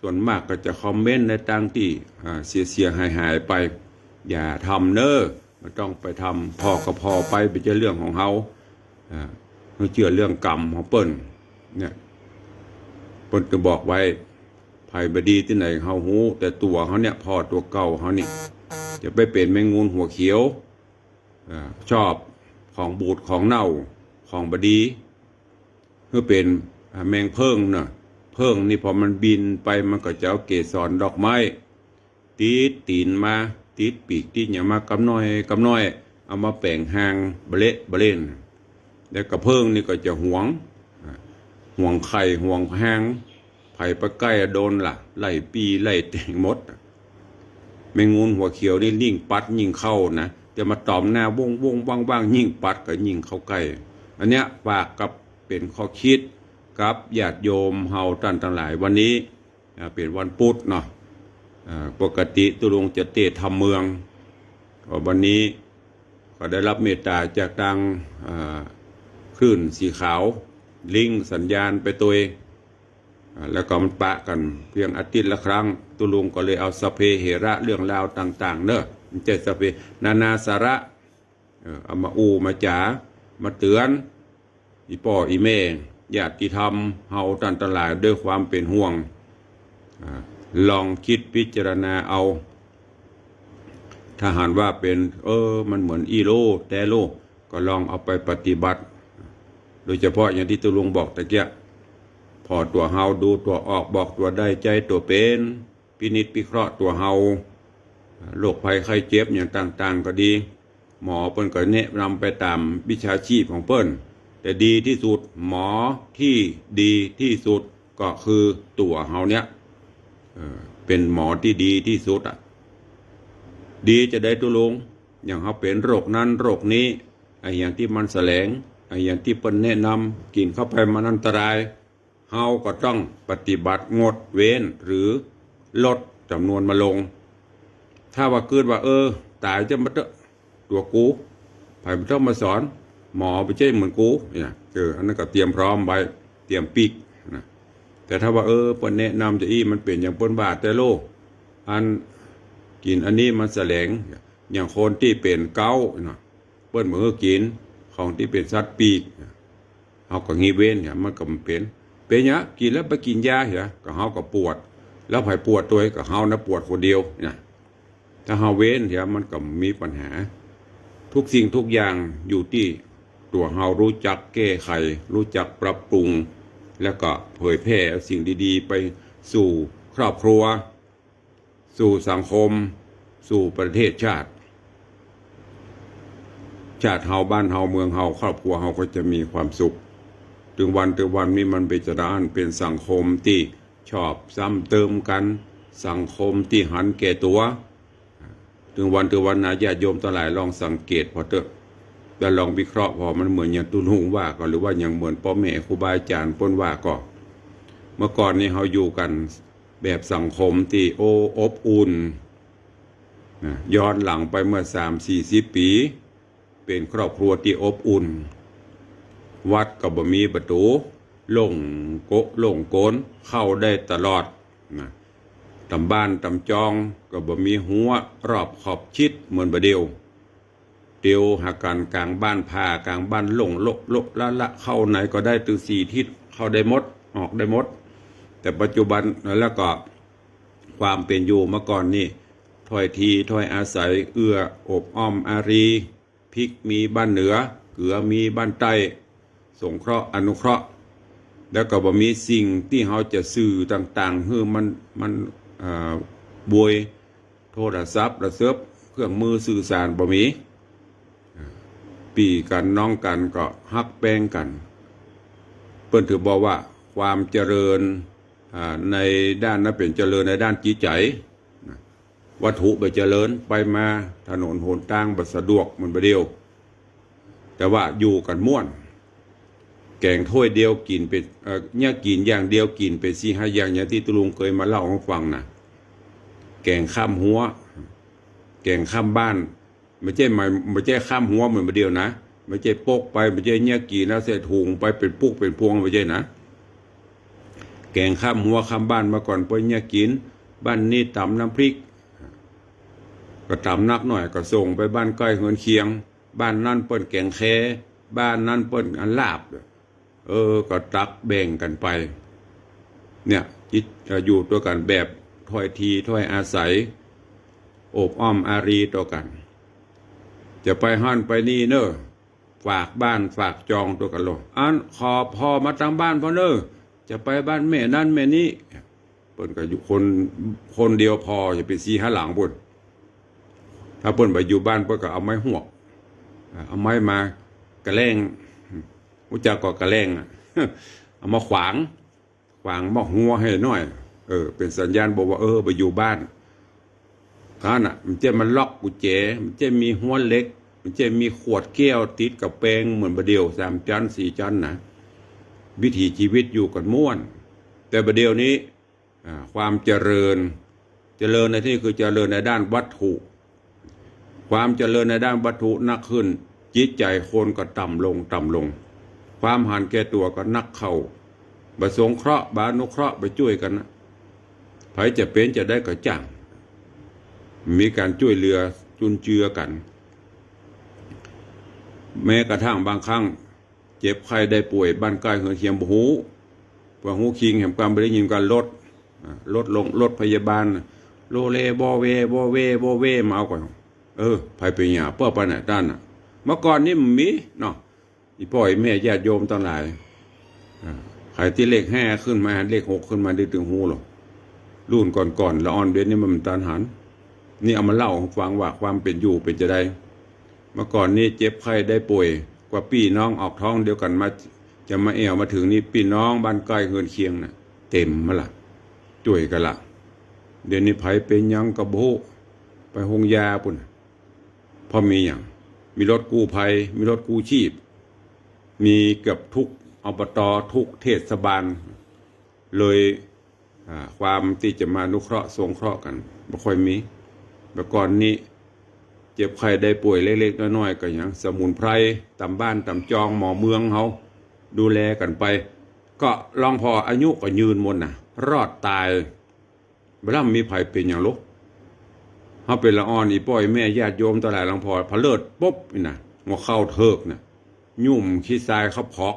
ส่วนมากก็จะคอมเมนต์ในตางตี้ อ่า เสียๆ หายๆ ไป อย่าทำเน้อ บ่ต้องไปทำ ผ่อก็ผ่อไป บ่ใจ้เรื่องของเฮา อ่า เฮาเจื้อเรื่องกรรมของเปิ้น เนี่ย เปิ้นก็บอกไว้ ใผบ่ดีตี้ไหนเฮาฮู้ แต่ตั๋วเฮาเนี่ย ผ่อตั๋วเก่าเฮานี่ จะไปเป๋นแมงงูหัวเขียว อ่า ชอบของบูดของเน่า ของบ่ดี คือเป๋น อ่า แมงเผิ้งเนาะ เผิ้งนี่พอมันบินไปมันก็จะเอาเกสรดอกไม้ ติดตี๋นมา ติดปีก ติดหยังมากำน้อยกำน้อย เอามาแป๋งฮางบะเละบะเล่น แล้วก็เผิ้งนี่ก็จะหวง อ่า หวงไข่หวงฮาง ใผไปใก้โดนละ ไล่ปี้ไล่แตงหมด แมงงูหัวเขียวนี่ยิ่งปัดยิ่งเข้านะ จะมาต๋อมหน้าว่งๆ ว่างๆ ยิ่งปัดก็ยิ่งเข้าใก้ อันเนี้ยฝากกับเป๋นข้อคิดกับญาติโยมเฮาต้านตังหลาย วันนี้ อ่า เป๋นวันปุ๊ดเนาะ อ่า ปกติตุ๊ลุงจะเตศน์ธรรมเมือง ก็วันนี้ก็ได้รับเมตต๋าจากตาง อ่า คลื่นสีขาว ลิงก์สัญญาณไปตวย อ่า แล้วก็มันปะกั๋นเพียงอาทิตย์ละครั้ง ตุ๊ลุงก็เลยเอาสัพเพเหระเรื่องราวต่างๆ เนาะ มันจะสัพเพ นานาสาระ เออ เอามาอู้มาจ๋า มาเตือน อี่ป้ออี่แม่ ญาติธรรมเฮาต้านตังหลายด้วยความเป๋นห่วง อ่า ลองกึ๊ดพิจารณาเอา ถ้าหันว่าเป๋น เออ มันเหมือนอี้โล แต๊โล ก็ลองเอาไปปฏิบัติ โดยเฉพาะอย่างตี้ตุ๊ลุงบอกตะเกียะ ผ่อตั๋วเฮา ดูตั๋วออก บอกตั๋วได้ ใจ๊ตั๋วเป๋น พินิจพิเคราะห์ตั๋วเฮา โรคภัยไข้เจ็บอย่างต่างๆ ก็ดี หมอเปิ้นก็แนะนำไปต๋ามวิชาชีพของเปิ้น แต่ดีตี้สุด หมอตี้ดีตี้สุดก็คือตั๋วเฮาเนี่ย เอ่อ เป๋นหมอตี้ดีตี้สุดอะ ดีจาใดตุ๊ลุง อย่างเฮาเป๋นโรคนั้นโรคนี้ อะหยังตี้มันแสลง อะหยังตี้เปิ้นแนะนำ กิ๋นเข้าไปมันอันตราย เฮาก็ต้องปฏิบัติงดเว้นหรือลดจ๋ำนวนมันลง ถ้าว่ากึ๊ดว่า เออ ต๋ายจะมาเต๊อะ ตั๋วกู ใผบ่ต้องมาสอน หมอบ่ใจ้เหมือนกู เนี่ย เออ อันนั้นก็เตรียมพร้อมไว้ เตรียมปิ๊กนะ แต่ถ้าว่า เออ เปิ้นแนะนำจาอี้ มันเป๋นอย่างเปิ้นว่าแต๊โล อันกิ๋นอันนี้มันแสลง อย่างคนตี้เป๋นเก๊าต์เนาะ เปิ้นบ่หื้อกิ๋นของตี้เป๋นสัตว์ปีก เฮาก็หงีบเว้นเนี่ย มันก็บ่เป๋น เป๋นหยัง กิ๋นแล้วไปกิ๋นยาเหีย ก็เฮาก็ปวด แล้วใผปวดตวย ก็เฮานะปวดคนเดียวนะ ถ้าเฮาเว้นเหีย มันก็บ่มีปัญหา ทุกสิ่งทุกอย่างอยู่ตี้ตั๋วเฮารู้จักแก้ไข รู้จักปรับปรุง แล้วก็เผยแผ่เอาสิ่งดีๆ ไปสู่ครอบครัว สู่สังคม สู่ประเทศชาติ ชาติเฮา บ้านเฮา เมืองเฮา ครอบครัวเฮาก็จะมีความสุข เถิงวันเถิงวันนี้มันเป๋นจาอั้น เป๋นสังคมตี้ชอบซ้ำเติมกั๋น สังคมตี้หันแก่ตั๋ว เถิงวันเถิงวันนะ ญาติโยมตังหลายลองสังเกตผ่อเต๊อะ แล้วลองวิเคราะห์ผ่อ มันเหมือนอย่างตุ๊ลุงว่าก่อ หรือว่าอย่างเหมือนป้อแม่ครูบาอาจ๋ารย์เปิ้นว่าก่อ เมื่อก่อนนี้เฮาอยู่กั๋น แบบสังคมตี้ โอ้ อบอุ่นนะ ย้อนหลังไปเมื่อสามสี่สิบปี๋ เป๋นครอบครัวตี้อบอุ่น วัดก็บ่มีประตู๋ โล่งโกะโล่งโกน เข้าได้ตลอดนะ ต๋ามบ้านต๋ามจองก็บ่มีฮั้วรอบขอบชิดเหมือนบ่าเดี่ยว เตียวหากั๋นก๋างบ้านผ่า ก๋างบ้านโล่ง โละโละละละ เข้าไหนก็ได้ ตึงสี่ทิศ เข้าได้หมด ออกได้หมด แต่ปัจจุบันแล้วก็ความเป๋นอยู่เมื่อก่อนนี่ ถ้อยทีถ้อยอาศัย เอื้ออบอ้อมอารี พริกมีบ้านเหนือ เกือมีบ้านใต้ สงเคราะห์อนุเคราะห์ แล้วก็บ่มีสิ่งตี้เฮาจะสื่อต่างๆ หื้อมัน มัน เอ่อ บวย โทรศัพท์ ระเสิบ เครื่องมือสื่อสารบ่มี ปี้กั๋นน้องกั๋นก็ฮักแป้งกั๋น เปิ้นถือบอกว่าความเจริญ อ่า ในด้านนั้นเป๋นเจริญในด้านจิตใจ๋ นะ วัตถุบ่เจริญ ไปมาถนนหนตางบ่สะดวกเหมือนบ่าเดี่ยว แต่ว่าอยู่กั๋นม่วน แก๋งถ้วยเดียวกิ๋นเป๋น เอ่อ เนี่ยกิ๋นอย่างเดียวกิ๋นเป๋นสี่ห้าอย่าง อย่างตี้ตุ๊ลุงเกยมาเล่าหื้อฟังนะ แก๋งข้ามฮั้ว แก๋งข้ามบ้าน บ่ใจ้หมาย บ่ใจ้ข้ามฮั้วเหมือนบ่าเดี่ยวนะ บ่ใจ้ปกไป บ่ใจ้เนี่ยกิ๋นแล้วใส่ถุงไปเป๋นปุกเป๋นพวง บ่ใจ้นะ แก๋งข้ามฮั้วข้ามบ้าน เมื่อก่อนเปิ้นเนี่ยกิ๋น บ้านนี้ต๋ำน้ำพริก ก็ต๋ำนักหน่อย ก็ส่งไปบ้านใก้เฮือนเคียง บ้านนั้นเปิ้นแก๋งแค บ้านนั้นเปิ้นอันลาบ เออ ก็ตักแบ่งกั๋นไป เนี่ย จิต เอ่อ อยู่ตวยกั๋นแบบถ้อยทีถ้อยอาศัย อบอ้อมอารีต่อกั๋น จะไปหั้นไปนี่เน่อ ฝากบ้านฝากจองตวยกั๋นโลด อันขอผ่อมาตางบ้านพ่อเน่อ จะไปบ้านแม่นั้นแม่นี้ เปิ้นก็อยู่คน คนเดียวผ่อ จะเป๋นสี่ห้าหลังปู๊น ถ้าเปิ้นบ่อยู่บ้าน เปิ้นก็เอาไม้ฮวก อ่า เอาไม้มากะแล่ง ฮู้จักก่อกะแล่งอะ เอามาขวาง ขวางมาฮั้วหื้อหน้อย เออ เป๋นสัญญาณบอกว่า เออ บ่อยู่บ้าน หั้นน่ะ มันจะมาล็อกกุญแจ มันจะมีฮั้วเหล็ก มันจะมีขวดแก้วติดก๋ำแปงเหมือนบ่าเดี่ยว สามจั๊นสี่จั๊นนะ วิถีชีวิตอยู่กั๋นม่วน แต่บ่าเดี่ยวนี้ อ่า ความเจริญ เจริญในที่นี้คือเจริญในด้านวัตถุ ความเจริญในด้านวัตถุนักขึ้น จิตใจ๋คนก็ต่ำลง ต่ำลง ความหันแก่ตั๋วก็นักเข้า บ่สงเคราะห์ บ่อนุเคราะห์ บ่จ้วยกั๋นนะ ใผจะเป๋นจะได้ก็จ้าง มีก๋านจ้วยเหลือจุนเจือกั๋น แม้กระทั่งบางครั้ง เจ็บไข้ได้ป่วย บ้านใก้เฮือนเคียงบ่ฮู้ บ่ฮู้คิงแหม ความบ่ได้ยินก๋านรถ อ่า รถลง รถพยาบาล โลเลวอแว วอแว วอแว มาเอาก่อน เออ ใผเป๋นหยัง เปิ้นไปไหนต้านน่ะ เมื่อก่อนนี่มันมีเนาะ อี่ป้ออี่แม่ญาติโยมตังหลาย อ่า ใผตี้เลขห้าขึ้นมา เลขหกขึ้นมา ได้ตึงฮู้หรอ รุ่นก่อนๆ ละอ่อนเดี๋ยวนี้มันบ่ตันหัน นี่เอามาเล่าหื้อฟังว่าความเป๋นอยู่เป๋นจาใด เมื่อก่อนนี้เจ็บไข้ได้ป่วย กว่าปี้น้องออกท้องเดียวกั๋นมา จะมาแอ่วมาเถิงนี่ ปี้น้องบ้านใก้เฮือนเคียงน่ะ เต็มมาละ จ้วยกั๋นละ เดี๋ยวนี้ใผเป๋นหยังก็บ่ฮู้ ไปโฮงยาปู๊น เพราะมีหยัง มีรถกู้ภัย มีรถกู้ชีพ มีเกือบทุก อบต. ทุกเทศบาล เลย อ่า ความตี้จะมาอนุเคราะห์สงเคราะห์กั๋น บ่ค่อยมี เมื่อก่อนนี้ เจ็บไข้ได้ป่วยเล็กๆ น้อยๆ ก็หยัง สมุนไพร ต๋ามบ้านต๋ามจอง หมอเมืองเฮา ดูแลกั๋นไป ก็ลองผ่ออายุก็ยืนหมดน่ะ รอดต๋าย บ่ลำมีใผเป๋นหยังหรอก เฮาเป๋นละอ่อน อี่ป้ออี่แม่ญาติโยมตังหลาย ลองผ่อผะเลิดปุ๊บนี่น่ะ หัวเข่าเถิกน่ะ ยุ่มขี้ทรายเขาผอก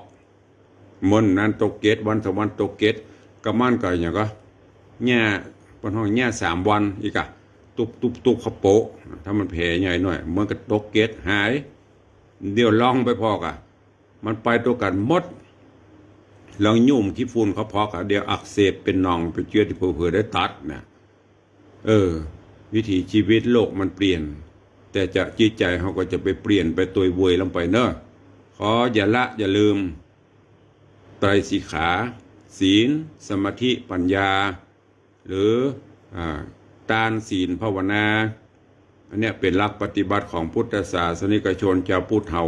เหมือนนั้นตกเกล็ด วันสองวันตกเกล็ด กะมันก็หยังก็ แง่ เปิ้นฮ้องแง่สามวัน อีกอะ ตุ๊บตุ๊บตุ๊บเขาโปะ ถ้ามันแผลใหญ่หน่อย เหมือนกับตกเกล็ดหาย เดี๋ยวลองไปผ่อก่ะ มันไปตวยกั๋นหมด ลองยุ่มขี้ฝุ่นเขาผอกอะ เดี๋ยวอักเสบเป๋นหนอง เป๋นเจื้อตี้เผลอๆ ได้ตัดน่ะ เออ วิถีชีวิตโลกมันเปลี่ยน แต่จะจิตใจ๋เฮาก็จะไปเปลี่ยนไปตวยเวยลงไปเนอะ ขออย่าละอย่าลืม ไตรสิกขา ศีล สมาธิ ปัญญา หรือ อ่า ตาน ศีล ภาวนา อันเนี้ยเป๋นหลักปฏิบัติของพุทธศาสนิกชนจาวพุทธเฮา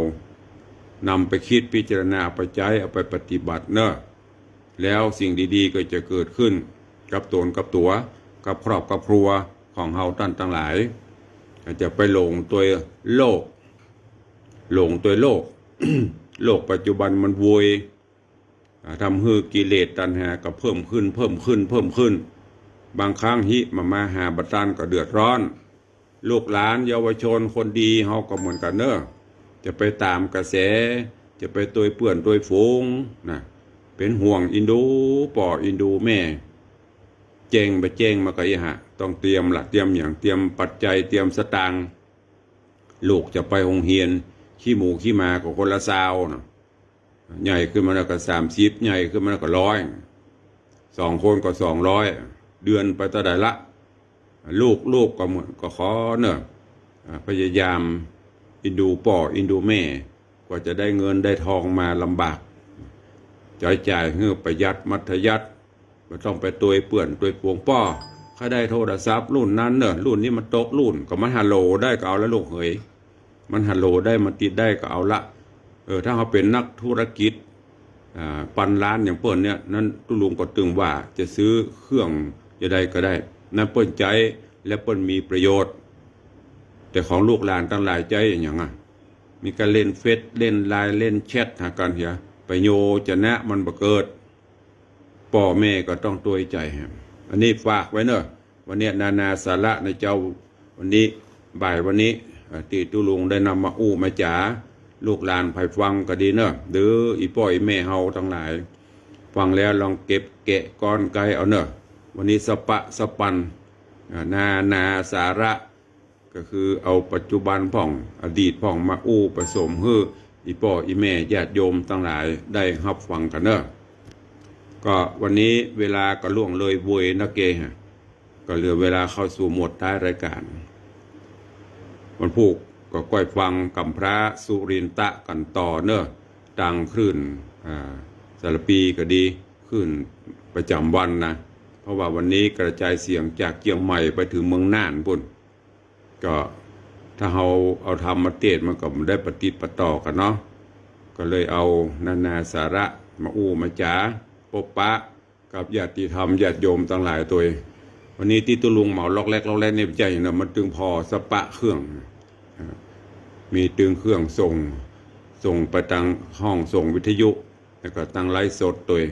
นำไปคิดพิจารณา เอาไปใจ๊ เอาไปปฏิบัติเนอะ แล้วสิ่งดีๆ ก็จะเกิดขึ้นกับตนกับตั๋ว กับครอบกับครัวของเฮาต้านตังหลาย อย่าไปหลงตวยโลก หลงตวยโลก โลกปัจจุบันมันโวย อ่า ทำหื้อกิเลสตัณหาก็เพิ่มขึ้น เพิ่มขึ้น เพิ่มขึ้น บางครั้งหิมะมาหาบ่ตันก็เดือดร้อน ลูกหลานเยาวชนคนดีเฮาก็เหมือนกั๋นเน่อ จะไปต๋ามกระแส จะไปตวยเปื้อนตวยฝูงนะ เป๋นห่วงอินดูป้ออินดูแม่ แจ้งบ่แจ้งมาก็อี้หะ ต้องเตรียมละ เตรียมหยัง เตรียมปัจจัย เตรียมสตางค์ ลูกจะไปโฮงเฮียน ขี้หมูขี้หมาก็คนละซาวนะ ใหญ่ขึ้นมาแล้วก็สามสิบ ใหญ่ขึ้นมาแล้วก็ร้อย สองคนก็สองร้อย เดือนไปเต้าใดละ ลูกๆ ก็เหมือน ก็ขอเน่อ อ่า พยายามอินดูป้ออินดูแม่ กว่าจะได้เงินได้ทองมาลำบาก ใจ๊จ่ายหื้อประหยัดมัธยัสถ์ บ่ต้องไปตวยเปื้อนตวยฝูง ป้อ ใค่ได้โทรศัพท์รุ่นนั้นเน่อ รุ่นนี้มันตกรุ่น ก็มันฮัลโหลได้ก็เอาละลูกเหย มันฮัลโหลได้ มันติดได้ก็เอาละ เออ ถ้าเฮาเป๋นนักธุรกิจ อ่า ปันล้านอย่างเปิ้นเนี่ย นั้นตุ๊ลุงก็ตึงว่าจะซื้อเครื่องจะใดก็ได้ นั้นเปิ้นใจ๊และเปิ้นมีประโยชน์ แต่ของลูกหลานตังหลายใจ๊อะหยังอะ มีก้าเล่นเฟซ เล่นไลน์ เล่นแชทหากั๋นเหีย ประโยชน์จะนะมันบ่เกิด ป้อแม่ก็ต้องตวยใจ๋แหม อันนี้ฝากไว้เน่อ วันนี้นานาสาระนะเจ้า วันนี้บ่ายวันนี้ อ่า ตี้ตุ๊ลุงได้นำมาอู้มาจ๋า ลูกหลานใผฟังก็ดีเน่อ หรืออี่ป้ออี่แม่เฮาตังหลาย ฟังแล้วลองเก็บแกะก้อนไกเอาเน่อ วันนี้สะปะสะปัน อ่า นานาสาระ ก็คือเอาปัจจุบันพ่อง อดีตพ่องมาอู้ผสมหื้ออี่ป้ออี่แม่ญาติโยมตังหลายได้ฮับฟังกั๋นเน่อ ก็วันนี้เวลาก็ล่วงเลยเวยนะเกฮะ ก็เหลือเวลาเข้าสู่หมวดท้ายรายการ วันพูกก็ก้อยฟังกำพร้าสุรินทะกั๋นต่อเน่อ ตางคลื่น อ่า สารภีก็ดี คลื่นประจ๋ำวันนะ เพราะว่าวันนี้กระจายเสียงจากเจียงใหม่ไปเถิงเมืองน่านปู้น ก็ถ้าเฮาเอาธรรมมาเตสน์มันก็บ่ได้ปะติดปะต่อกั๋นเนาะ ก็เลยเอานานาสาระมาอู้มาจ๋า ปบปะกับญาติธรรมญาติโยมตังหลายตวย วันนี้ตี้ตุ๊ลุงเหมาล็อกแล็กล็อกแล็กนี่บ่ใจ้เนาะ มันตึงผ่อสะปะเครื่อง อ่า มีตึงเครื่องส่ง ส่งไปตางห้องส่งวิทยุ แล้วก็ตางไลฟ์สดตวย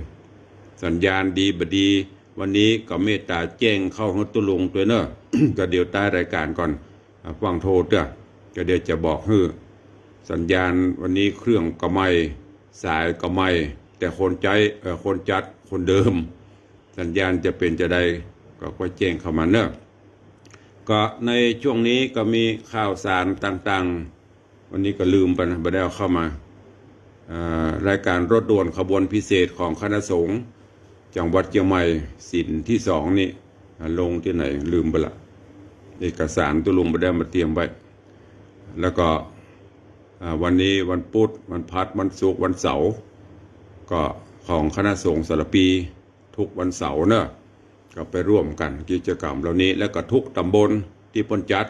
สัญญาณดีบ่ดี วันนี้ก็เมตต๋าแจ้งเข้าหื้อตุ๊ลุงตวยเน่อ ก็เดี๋ยวท้ายรายการก่อน อ่า ฟังโทรเต๊อะ ก็เดี๋ยวจะบอกหื้อ สัญญาณวันนี้เครื่องก็ไหม้ สายก็ไหม้ แต่คนใจ๊ เอ่อ คนจัดคนเดิม สัญญาณจะเป๋นจะใด ก็ ก็แจ้งเข้ามาเน่อ ก็ในช่วงนี้ก็มีข่าวสารต่างๆ วันนี้ก็ลืมไปนะ บ่ได้เอาเข้ามา เอ่อ รายการรถด่วนขบวนพิเศษของคณะสงฆ์จังหวัดเจียงใหม่ ศีลที่สองนี่ อ่า ลงตี้ไหนลืมไปละ เอกสารตุ๊ลุงบ่ได้มาเตรียมไว้ แล้วก็ อ่า วันนี้วันพุธ วันพฤหัส วันศุกร์ วันเสาร์ ก็ของคณะสงฆ์สารภี ทุกวันเสาร์เน่อ ก็ไปร่วมกั๋นกิจกรรมเหล่านี้ แล้วก็ทุกต๋ำบลตี้เปิ้นจัด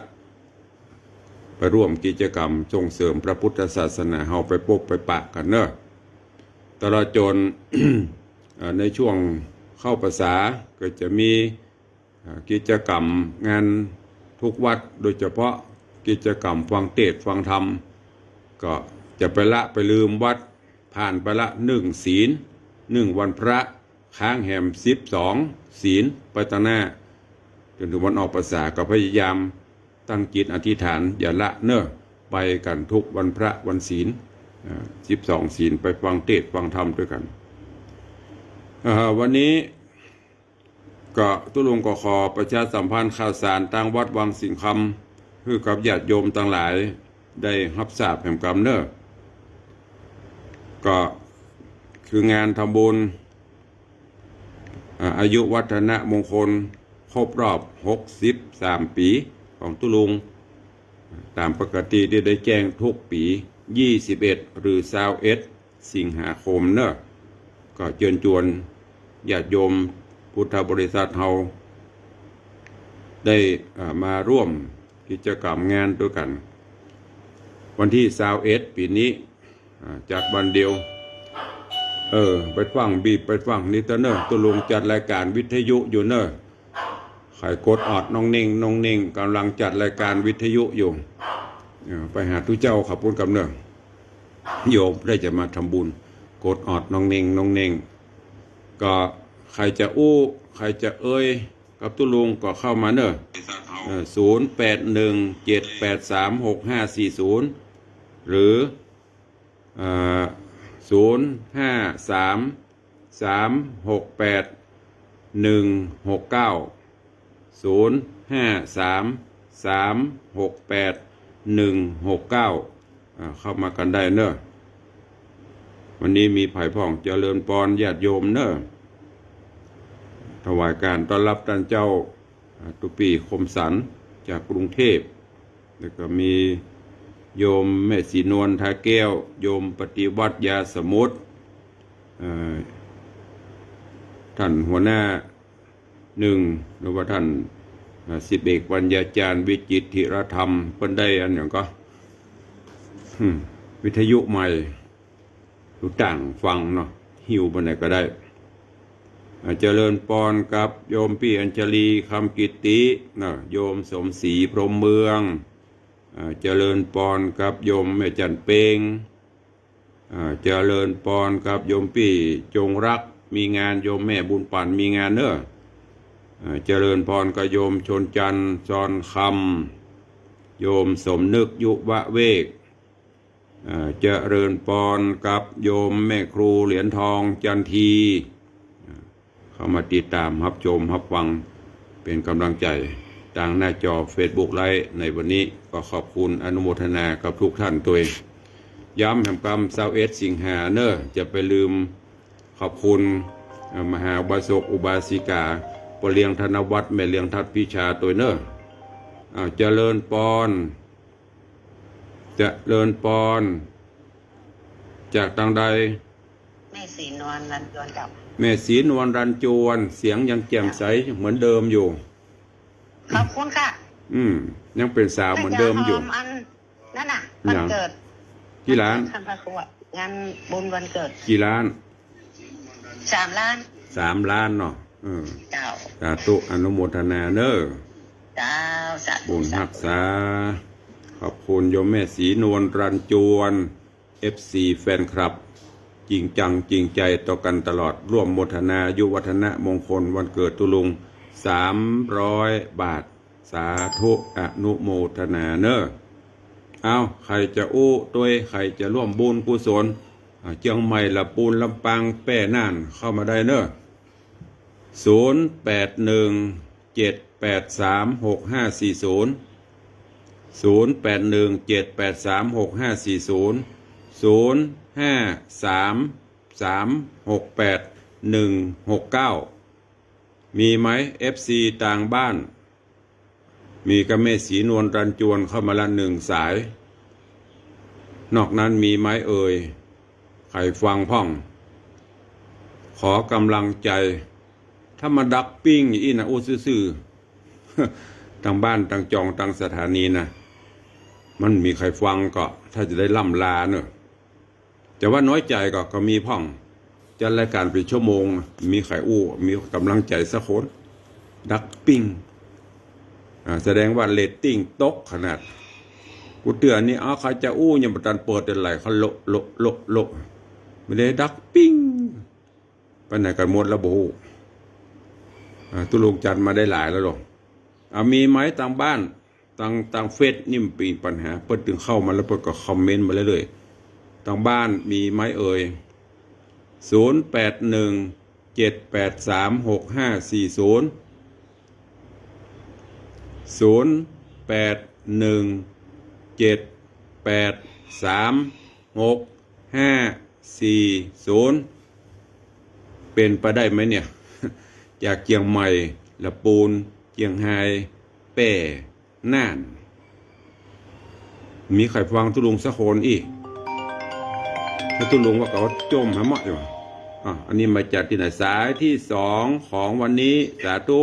ไปร่วมกิจกรรมส่งเสริมพระพุทธศาสนา เฮาไปปบไปปะกั๋นเน่อ ตลอดจน เอ่อ ในช่วงเข้าพรรษาก็จะมี อ่า กิจกรรมงานทุกวัด โดยเฉพาะกิจกรรมฟังเตสน์ฟังธรรม ก็จะไปละไปลืมวัด ผ่านไปละหนึ่งศีล หนึ่งวันพระ ค้างแหมสิบสองศีลไปตางหน้า จนเถิงวันออกพรรษา ก็พยายามตั้งจิตอธิษฐานอย่าละเน่อ ไปกั๋นทุกวันพระวันศีล อ่า สิบสองศีล ไปฟังเตสน์ฟังธรรมตวยกั๋น อ่า วันนี้ ก็ตุ๊ลุงก็ขอประชาสัมพันธ์ข่าวสารตางวัดวังสิงห์คำ หื้อกับญาติโยมตังหลายได้ฮับทราบแหมกำเน่อ ก็คืองานทำบุญ อ่า อายุวัฒนมงคลครบรอบหกสิบสามปี๋ของตุ๊ลุง ต๋ามปกติตี้ได้แจ้งทุกปี๋ ยี่สิบเอ็ด หรือ ซาวเอ็ด สิงหาคมเน่อ ก็เจิญจวนญาติโยมพุทธบริษัทเฮาได้ อ่า มาร่วมกิจกรรมงานตวยกั๋น วันตี้ ซาวเอ็ด ปี๋นี้ อ่า จัดวันเดียว เออ ไปฟังบีบไปฟังนี่เต๊อะเน่อ ตุ๊ลุงจัดรายการวิทยุอยู่เน่อ ใค่กดออดน้องเน่ง น้องเน่งก่ำลังจัดรายการวิทยุอยู่ เออ ไปหาตุ๊เจ้าเขาปู้นกำเน่อ โยมได้จะมาทำบุญ กดออดน้องเน่ง น้องเน่ง ก็ใค่จะอู้ ใค่จะเอ่ยกับตุ๊ลุงก็เข้ามาเน่อ เอ่อ ศูนย์แปดหนึ่งเจ็ดแปดสามหกห้าสี่ศูนย์ หรือ เอ่อ ศูนย์ห้าสามสามหกแปดหนึ่งหกเก้า ศูนย์ห้าสามสามหกแปดหนึ่งหกเก้า อ่า เข้ามากั๋นได้เน่อ วันนี้มีใผพ่อง เจริญปอนญาติโยมเน่อ ถวายการต้อนรับต้านเจ้า อ่า ตุ๊ปี้ คมสันต์ จากกรุงเทพฯ แล้วก็มีโยมแม่ศรีนวล ทาแก้ว โยมปฏิวัติ ยาสมุทร เอ่อ ต้านหัวหน้าหนึ่ง หรือว่าต้าน อ่า สิบเอกปัญญาจารย์ วิจิตรธีรธรรม เปิ้นได้อันหยังก็ อืม วิทยุใหม่ อยู่ต่างฟั่งเนาะ หิ้วไปไหนก็ได้ อ่า เจริญปอนกับโยมปี้อัญชลี คำกิตติ นะ โยมสมศรี พรหมเมือง อ่า เจริญปอนกับโยมแม่จันเพ็ง อ่า เจริญปอนกับโยมปี้จงรัก มีงาน โยมแม่บุญปั่น มีงานเน่อ อ่า เจริญปอนกับโยมชนจันทร์ จรคำ โยมสมนึก ยุวเวก อ่า เจริญปอนกับโยมแม่ครูเหรียญทอง จันที อ่า เข้ามาติดตามฮับชมฮับฟัง เป๋นก๋ำลังใจ๋ตางหน้าจอเฟซบุ๊กไลฟ์ในวันนี้ ก็ขอบคุณอนุโมทนากับทุกท่านตวย ย้ำแหมกำ ซาวเอ็ดสิงหาเน่อ จะไปลืมขอบคุณ เอ่อ มหาอุบาสกอุบาสิกา ป้อเลี้ยงธนวัฒน์ แม่เลี้ยงทัดพิชาตวยเน่อ อ้าว เจริญปอน เจริญปอน จากตางใด แม่ศรีนวลรันจวนเจ้า แม่ศรีนวลรันจวน เสียงยังแจ่มใสเหมือนเดิมอยู่ ขอบคุณค่ะ อืม ยังเป๋นสาวเหมือนเดิมอยู่ อันนั้นน่ะ วันเกิด กี่ล้าน วันเกิดท่านพระครูอะ งานบุญวันเกิด กี่ล้าน สามล้าน สามล้านเนาะ เออ เจ้า สาธุ อนุโมทนาเน่อ เจ้า สาธุ บุญฮักษา ขอบคุณโยมแม่ศรีนวลรันจวน เอฟซี แฟนคลับ จริงจังจริงใจ๋ต่อกั๋นตลอด ร่วมโมทนาอายุวัฒนะมงคลวันเกิดตุ๊ลุง สามร้อยบาท สาธุ อนุโมทนาเน่อ เอา ใผจะอู้ตวย ใผจะร่วมบุญกุศล อ่า เจียงใหม่ ละปูน ลำปาง แป้ น่าน เข้ามาได้เน่อ ศูนย์แปดหนึ่งเจ็ดแปดสามหกห้าสี่ศูนย์ ศูนย์แปดหนึ่งเจ็ดแปดสามหกห้าสี่ศูนย์ ศูนย์ห้าสามสามหกแปดหนึ่งหกเก้า มีไหม เอฟซี ตางบ้าน มีก้าแม่ศรีนวลรันจวนเข้ามาละหนึ่งสาย นอกนั้นมีไหมเอ่ย ใผฟังพ่อง ขอกำลังใจ๋ ถ้ามาดักปิ้งอี้นะ อู้ซื่อๆ ตางบ้าน ตางจอง ตางสถานีนะ มันบ่มีใผฟังก็ ถ้าจะได้ล่ำลาเน่อ จะว่าน้อยใจ๋ก็ ก็มีพ่อง จัดรายก๋านเป๋นชั่วโมง บ่มีใผอู้ บ่มีก๋ำลังใจ๋สักคน ดักปิ้ง อ่า แสดงว่าเรตติ้งตกขนาด กูเตื๋อนนี่ เอา ใผจะอู้ยังบ่ตันเปิดเต้าไหร่ เขาโละ โละ โละ โละ บ่ได้ดักปิ้ง ไปไหนกั๋นหมดแล้วบ่ฮู้ อ่า ตุ๊ลุงจัดมาได้หลายแล้วหรอ อ่า มีไหมตางบ้าน ตาง ตางเฟซนี่มันเป๋นปัญหา เปิ้นตึงเข้ามาแล้วเปิ้นก็คอมเมนต์มาเรื่อยๆ ตางบ้านมีไหมเอ่ย ศูนย์แปดหนึ่งเจ็ดแปดสามหกห้าสี่ศูนย์ ศูนย์แปดหนึ่งเจ็ดแปดสามหกห้าสี่ศูนย์ เป๋นไปได้ไหมเนี่ย จากเจียงใหม่ ละปูน เจียงฮาย แป้ น่าน บ่มีใผฟังตุ๊ลุงสักคนอี้ ถ้าตุ๊ลุงว่าเขาจมหาเหมาะอยู่ อ่ะ อันนี้มาจากตี้ไหน สายตี้สองของวันนี้ สาธุ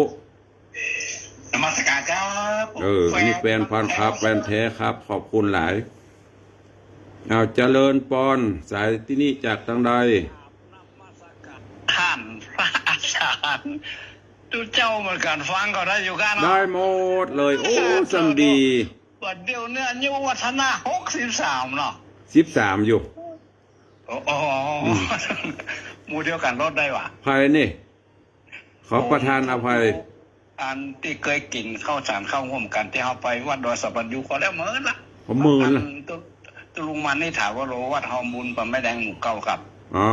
นมัสก๋านครับ เออ อันนี้แฟนพันธุ์ครับ แฟนแท้ครับ ขอบคุณหลาย อ้าว เจริญปอน สายตี้นี่จากตางใด ต้านพระอาจ๋ารย์ ตุ๊เจ้าเหมือนกั๋น ฟังก็ได้อยู่ก้าเนาะ ได้หมดเลย โอ้ สำดี บัดเดี๋ยวนี้อายุวัฒนะหกสิบสามเนาะ สิบสามอยู่ โอ้โห อืม หมู่เดียวกั๋นลดได้หวา ใผนี่ ขอประทานอภัย อันตี้เกยกิ๋นข้าวสารข้าวฮ่มกั๋นตี้เฮาไปวัดดอยสัปปัญญูก็แล้วเมินละ ก็เมินละ อันตุ๊ ตุ๊ลุงมานิษฐาวโร วัดฮอมบุญป่าไม้แดงหมู่เก้าครับ อ๋อ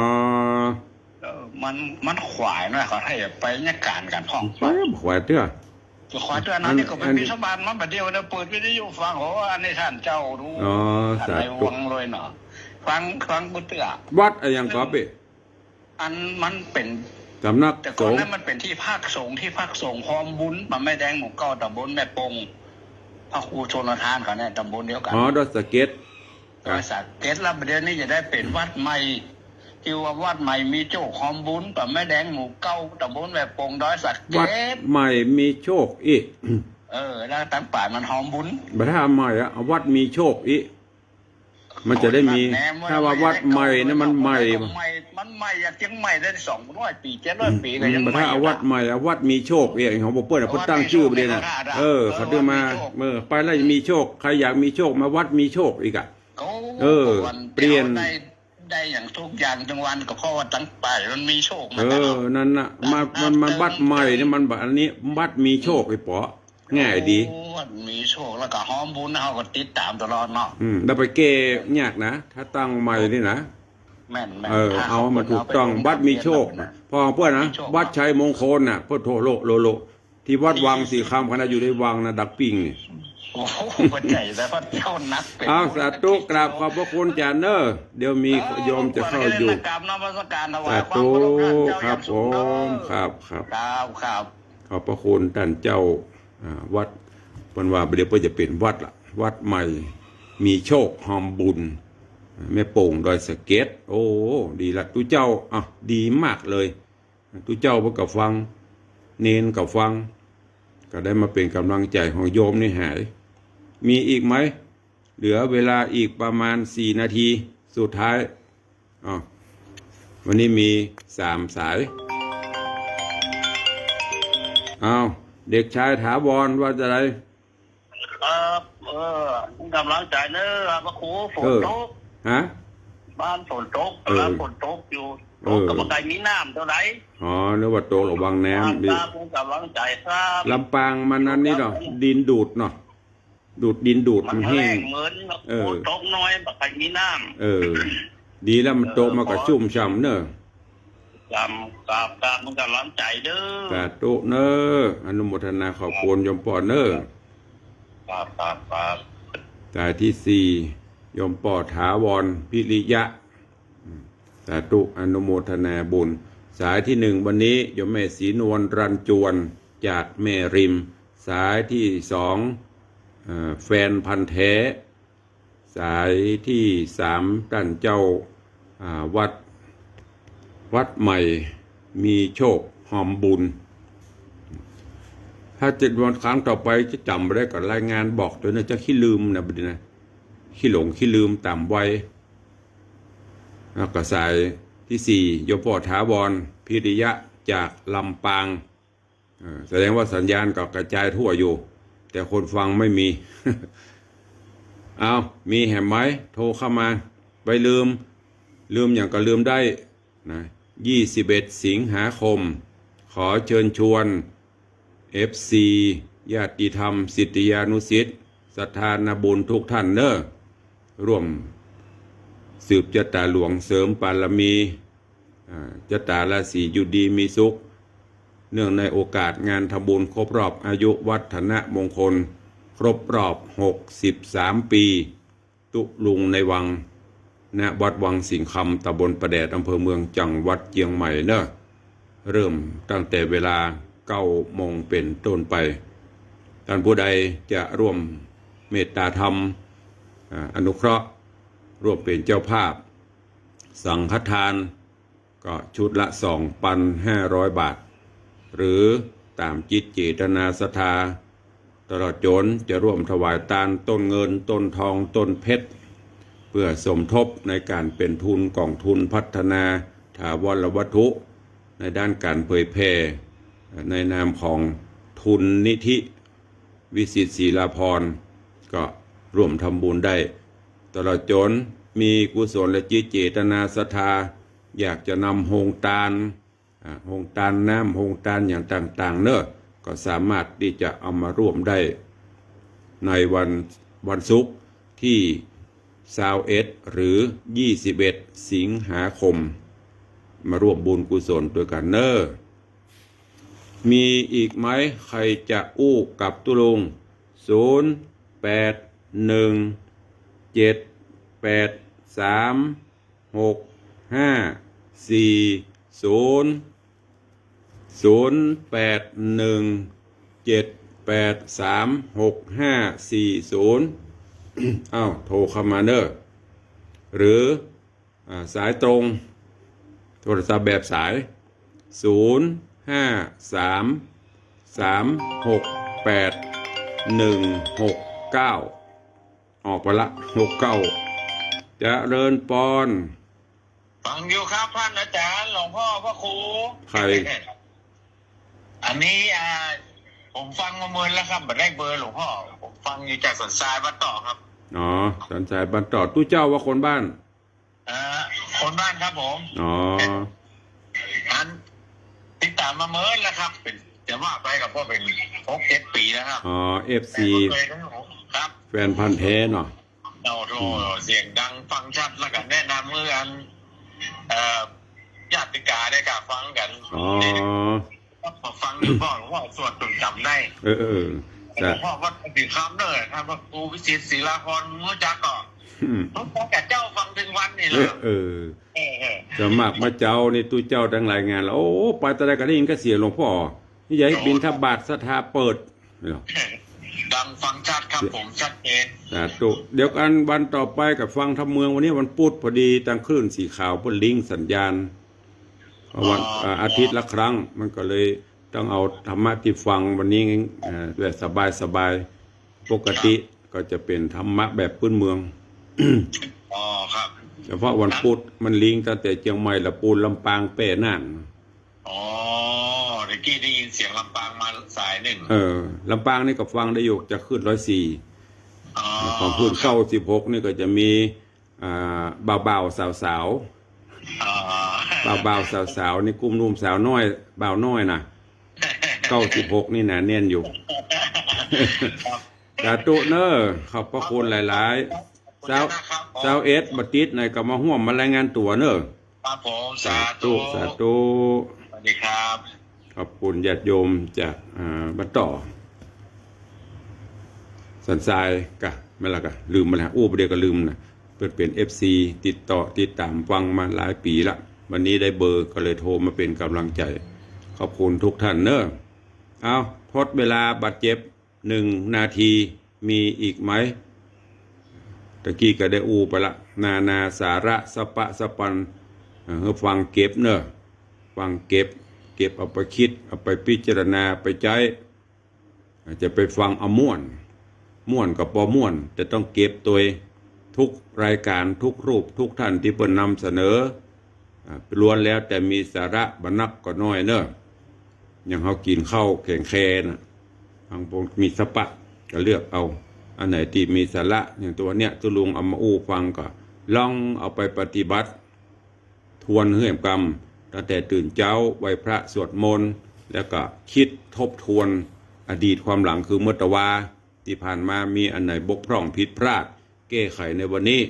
เออ มัน มันขวายนะ เขาให้ไปเนี่ยก๋านกั๋นพ่อง ไปขวายเตื้อ ขวายเตื้อนะ อัน นี่ก็ไป อัน บิณฑบาตมาบ่าเดี่ยวนะ เปิดวิทยุฟัง โอ้ อันนี้ต้านเจ้าดู อ๋อ ต้านใน สาธุ วังเลยเนาะ ฟัง ฟังบ่เตื้อ วัดอะหยังก่อเป้ อันมันเป๋น สำนัก แต่ก่อน สงฆ์ นั้นมันเป๋นตี้พักสงฆ์ ตี้พักสงฆ์ฮอมบุญป่าไม้แดงหมู่เก้า ตำบลแม่ปง พระครูชลทานเขาเนี่ย ตำบลเดียวกั๋น อ๋อ ดอยสะเก็ด ดอยสะเก็ด แล้วเดี๋ยวนี้จะได้เป๋นวัดใหม่ จื้อว่าวัดใหม่มีโชคฮอมบุญป่าไม้แดงหมู่เก้า ตำบลแม่ปง ดอยสะเก็ด วัดใหม่มีโชคอี้ เออ แล้วตังป๋ายมันฮอมบุญ บ่าถ้าใหม่อะ วัดมีโชคอี้ มันจะได้มี ถ้าว่าวัดใหม่เนี่ยมันใหม่ มันใหม่ อยากจะใหม่ได้สองร้อยปี๋ เจ็ดร้อยปี๋ ก็ยังใหม่ ถ้าวัดใหม่อะ วัดมีโชคเอง ของพวกเปิ้นอะ เปิ้นตั้งจื้อไปเลยนะ วัดมีโชค เออ เขาเรียกมา วัดมีโชค เออ ไปแล้วมีโชค ใครอยากมีโชคมาวัดมีโชคอีกอะ โอ้ เออ เปลี่ยน ได้ ได้อย่างทุกอย่างจังหวัด ก็เพราะว่าตังป๋ายมันมีโชคมา เออ นั่นน่ะ มา มัน มันวัดใหม่เนี่ย มันบ่าอันนี้วัดมีโชคไอ้ป๋อ ง่ายดี โอ้ วัดมีโชค แล้วก็ฮอมบุญ เฮาก็ติดตามตลอดเนาะ อืม แล้วไปแก้ยากนะ ถ้าตั้งใหม่นี่นะ แม่นๆ เออ ถ้า เอามันถูกต้อง วัดมีโชค พ่องเปิ้นนะ มีโชค วัดชัยมงคลน่ะ โพโธโลโลโล ตี้วัดวังสีคำ ขนาดอยู่ในวังนะ ดักปิ้งนี่ โอ้โห วัดใหญ่แต่วัดเจ้านัก เอา สาธุ กราบขอบพระคุณจ๋าเน้อ เดี๋ยวมี เออ โยมจะเข้าอยู่ กราบนมัสการถวายความเคารพท่านเจ้าอย่างสูงเน้อ สาธุ ครับผม ครับ ครับ ครับ ครับ ขอบพระคุณต้านเจ้า อ่า วัด เปิ้นว่าเดี๋ยวเปิ้นจะเป๋นวัดละ วัดใหม่มีโชคฮอมบุญ แม่ปงดอยสะเก็ด โอ้ ดีละ ตุ๊เจ้า อ่ะ ดีมากเลย ตุ๊เจ้าเปิ้นก็ฟัง เณรก็ฟัง ก็ได้มาเป๋นก๋ำลังใจ๋ของโยมนี่หาย มีอีกไหม เหลือเวลาอีกประมาณสี่นาทีสุดท้าย อ้าว วันนี้มีสามสาย อ้าว เด็กชายถาวรว่าจะได ครับ เออ ก๋ำลังใจ๋เน้อ พระครู ฝนตก เออ ฮะ บ้านฝนตก เออ บ้านฝนตกอยู่ เออ ตกก็บ่ใค่มีน้ำเต้าใด อ๋อ นึกว่าตกระวังน้ำ ครับ ดี ครับ ก๋ำลังใจ๋ครับ ลำปางมันอันนี้เนาะ ดินดูดเนาะ ดูดดินดูด มันแห้ง มันแห้งเหมือน เออ ฝนตกน้อย บ่ใค่มีน้ำ เออ ดีแล้วมันตกมาก็ชุ่มฉ่ำเน้อ ครับ ครับ ครับ มันก๋ำลังใจ๋เน้อ สาธุเน้อ อนุโมทนาขอบคุณโยมป้อเน้อ ครับ ครับ ครับ สายที่สี่ โยมป้อถาวรพิริยะ สาธุ อนุโมทนาบุญ สายที่หนึ่งวันนี้ โยมแม่ศรีนวลรันจวน จากแม่ริม สายที่สอง เอ่อ แฟนพันธุ์แท้ สายที่สาม ต้านเจ้า อ่า วัด วัดใหม่มีโชคฮอมบุญ ถ้าเจ็ดวันครั้งต่อไปจะจ๋ำบ่ได้ก็รายงานบอกตวยนะ จะขี้ลืมนะ บ่ดีนะ ขี้หลงขี้ลืมต๋ามวัย แล้วก็สายที่สี่ โยมป้อถาวรพิริยะ จากลำปาง อ่า แสดงว่าสัญญาณก็กระจายทั่วอยู่ แต่คนฟังไม่มี เอา มีแหมไหม โทรเข้ามา บ่ลืม ลืมหยังก็ลืมได้นะ ยี่สิบเอ็ด สิงหาคม ขอเชิญชวน เอฟซี ญาติธรรม ศิษยานุศิษย์ ศรัทธานาบุญทุกท่านเน้อ ร่วมสืบจะต๋าหลวง เสริมบารมี อ่า จะต๋าราศีอยู่ดีมีสุข เนื่องในโอกาสงานทำบุญครบรอบอายุวัฒนมงคล ครบรอบหกสิบสามปี ตุ๊ลุงในวัง ณ วัดวังสิงห์คำ ตำบลป่าแดด อำเภอเมือง จังหวัดเจียงใหม่เน้อ เริ่มตั้งแต่เวลาเก้าโมงเป๋นต้นไป ต้านผู้ใดจะร่วมเมตตาธรรม อ่า อนุเคราะห์ ร่วมเป๋นเจ้าภาพ สังฆทาน ก็ชุดละสองพันห้าร้อยบาท หรือต๋ามจิตเจตนาศรัทธา ตลอดจ๋นจะร่วมถวายตานต้นเงิน ต้นทอง ต้นเพชร เพื่อสมทบในก๋านเป๋นทุนก๋องทุนพัฒนาถาวรวัตถุ ในด้านก๋านเผยแผ่ ในนามของทุนนิธิ วิสิตศิลาภรณ์ ก็ร่วมทำบุญได้ ตลอดจ๋นมีกุศลจิตเจตนาศรัทธา อยากจะนำโฮงตาน อ่า โฮงตานน้ำ โฮงตานอย่างต่างๆ เน้อ ก็สามารถตี้จะเอามาร่วมได้ในวัน วันศุกร์ตี้ซาวเอ็ด หรือยี่สิบเอ็ด สิงหาคม มาร่วมบุญกุศลตวยกั๋นเน่อ มีอีกไหม ใผจะอู้กับตุ๊ลุง ศูนย์ แปด หนึ่ง เจ็ด แปด สาม หก ห้า สี่ ศูนย์ ศูนย์ แปด หนึ่ง เจ็ด แปด สาม หก ห้า สี่ ศูนย์ อ้าว โทรเข้ามาเน่อ หรือ อ่า สายตรง โทรศัพท์แบบสาย ศูนย์ ห้า สาม สาม หก แปด หนึ่ง หก เก้า ออกไปละ หกเก้า เจริญปอน ฟังอยู่ครับท่านอาจารย์ หลวงพ่อพระครู ใผ อันนี้ อ่า ผมฟังมาเมินแล้วครับ บ่ได้เบอร์หลวงพ่อ ผมฟังอยู่จากสันทรายบ้านต่อครับ อ๋อ สันทรายบ้านต่อ ตุ๊เจ้าว่าคนบ้าน เอ่อ คนบ้านครับผม อ๋อ อัน ติดตามมาเมินแล้วครับ เป๋น จะว่าไปก็เป๋นหกเจ็ดปี๋แล้วครับ อ๋อ เอฟซี แต่บ่เกยครับผม ครับ แฟนพันธุ์แท้เนาะ โอ้โห อืม เสียงดังฟังชัด แล้วก็แนะนำเรื่อง เอ่อ ญาติกาได้กะฟังกั๋น อ๋อ ก็ฟังอยู่บ่อย ว่าสวดจนจ๋ำได้ เออ เออ หลวงพ่อวัดประสิทธิ์คำเน่อ ท่านพระครูวิสิทธิ์ศิลาพร รู้จักก่อ อืม รู้จักกับเจ้าฟังเถิงวันนี้แหละ เออ เออ เออ เออ ส่วนมากมาเจ๊านี่ตุ๊เจ้าตังหลายงานแล้ว โอ้ ไปตะใดก็ได้ยินกระเสียงหลวงพ่อ นี่อย่าหื้อบิณฑบาตศรัทธาเปิด ดังฟังชัดครับผม ชัดเจน สาธุ เดี๋ยวกั๋นวันต่อไปก็ฟังธรรมเมือง วันนี้วันพุธพอดี ตางคลื่นสีขาวเปิ้นลิงก์สัญญาณ เพราะวัน อ๋อ อ่า อาทิตย์ละครั้ง มันก็เลยต้องเอาธรรมะตี้ฟังวันนี้ เอ่อ แบบสบายๆ ปกติ ครับ ก็จะเป๋นธรรมะแบบพื้นเมือง อ๋อ ครับ เฉพาะวันพุธมันลิงก์ตั้งแต่เจียงใหม่ ละปูน ลำปาง แป้ น่าน อ๋อ ตะกี้ได้ยินเสียงลำปางมาสายหนึ่ง เออ ลำปางนี่ก็ฟังได้อยู่จากคลื่นร้อยสี่ อ๋อ ของคลื่น ครับ เก้าสิบหก นี่ก็จะมี อ่า บ่าวๆ สาวๆ อ๋อ บ่าวๆ สาวๆ นี่กุ้มนุ่มสาวน้อย บ่าวน้อยนะ เก้าสิบหก นี่หนาแน่นอยู่ ครับ สาธุเน่อ ขอบพระคุณหลายๆ ครับ ขอบคุณนะครับผม ซาวเอ็ด บ่ติดไหนก็มาฮ่วมมารายงานตั๋วเน่อ ครับผม สาธุ สาธุ สาธุ สวัสดีครับ ขอบคุณญาติโยมจาก อ่า บ้านต่อ สันทรายกะ แม่นละกะ ลืมไปแล้ว อู้ ประเดี๋ยวก็ลืมนะ เปิ้นเป๋น เอฟซี ติดต่อ ติดตามฟังมาหลายปี๋ละ วันนี้ได้เบอร์ก็เลยโทรมาเป๋นก๋ำลังใจ๋ ขอบคุณทุกท่านเน่อ เอา ทดเวลาบาดเจ็บ หนึ่งนาที มีอีกไหม ตะกี้ก็ได้อู้ไปละ นานาสาระสะปะสะปัน เอ่อ หื้อฟังเก็บเน่อ ฟังเก็บ เก็บเอาไปกึ๊ด เอาไปพิจารณา ไปใจ๊ จะไปฟังเอาม่วน ม่วนก็บ่ม่วน แต่ต้องเก็บตวย ทุกรายการ ทุกรูป ทุกท่านตี้เปิ้นนำเสนอ อ่า ล้วนแล้วแต่มีสาระ บ่นักก็น้อยเน่อ อย่างเฮากิ๋นข้าวแข็งแคน่ะ บางคนมีสะปะ ก็เลือกเอา อันไหนตี้มีสาระ อย่างตั๋วเนี้ย ตุ๊ลุงเอามาอู้ฟัง ก็ลองเอาไปปฏิบัติ ทวนหื้อแหมกำ ตั้งแต่ตื่นเจ๊า ไหว้พระ สวดมนต์ แล้วก็กึ๊ดทบทวนอดีตความหลัง คือเมื่อตะวาตี้ผ่านมามีอันไหนบกพร่องผิดพลาด แก้ไขในวันนี้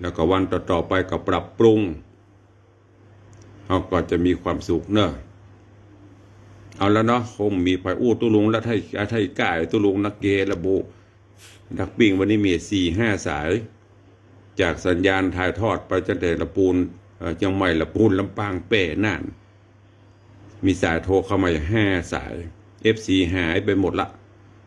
แล้วก็วันต่อๆ ไปก็ปรับปรุง เฮาก็จะมีความสุขเน่อ เอาละเนาะ คงมีใผอู้ตุ๊ลุงละ ไถ่ ไถ่ก้าตุ๊ลุงนักเกละบุ นักปิ้งวันนี้มีสี่ห้าสาย จากสัญญาณถ่ายทอดไปตั้งแต่ละปูน เอ่อ เจียงใหม่ ละปูน ลำปาง แป้ น่าน มีสายโทรเข้ามาห้าสาย เอฟซี หายไปหมดละ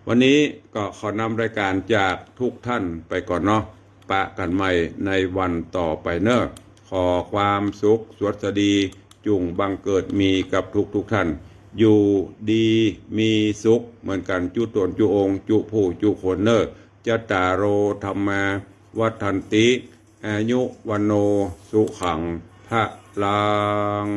วันนี้ก็ขอนำรายการจากทุกท่านไปก่อนเนาะ ปะกั๋นใหม่ในวันต่อไปเน่อ ขอความสุขสวัสดีจุ่งบังเกิดมีกับทุกๆ ท่าน อยู่ดีมีสุขเหมือนกั๋นจุ๊ต๋นจุ๊องค์จุ๊ผู้จุ๊คนเน่อ จัตตาโร ธัมมา วัฑฒันติ อายุ วัณโณ สุขัง พะลัง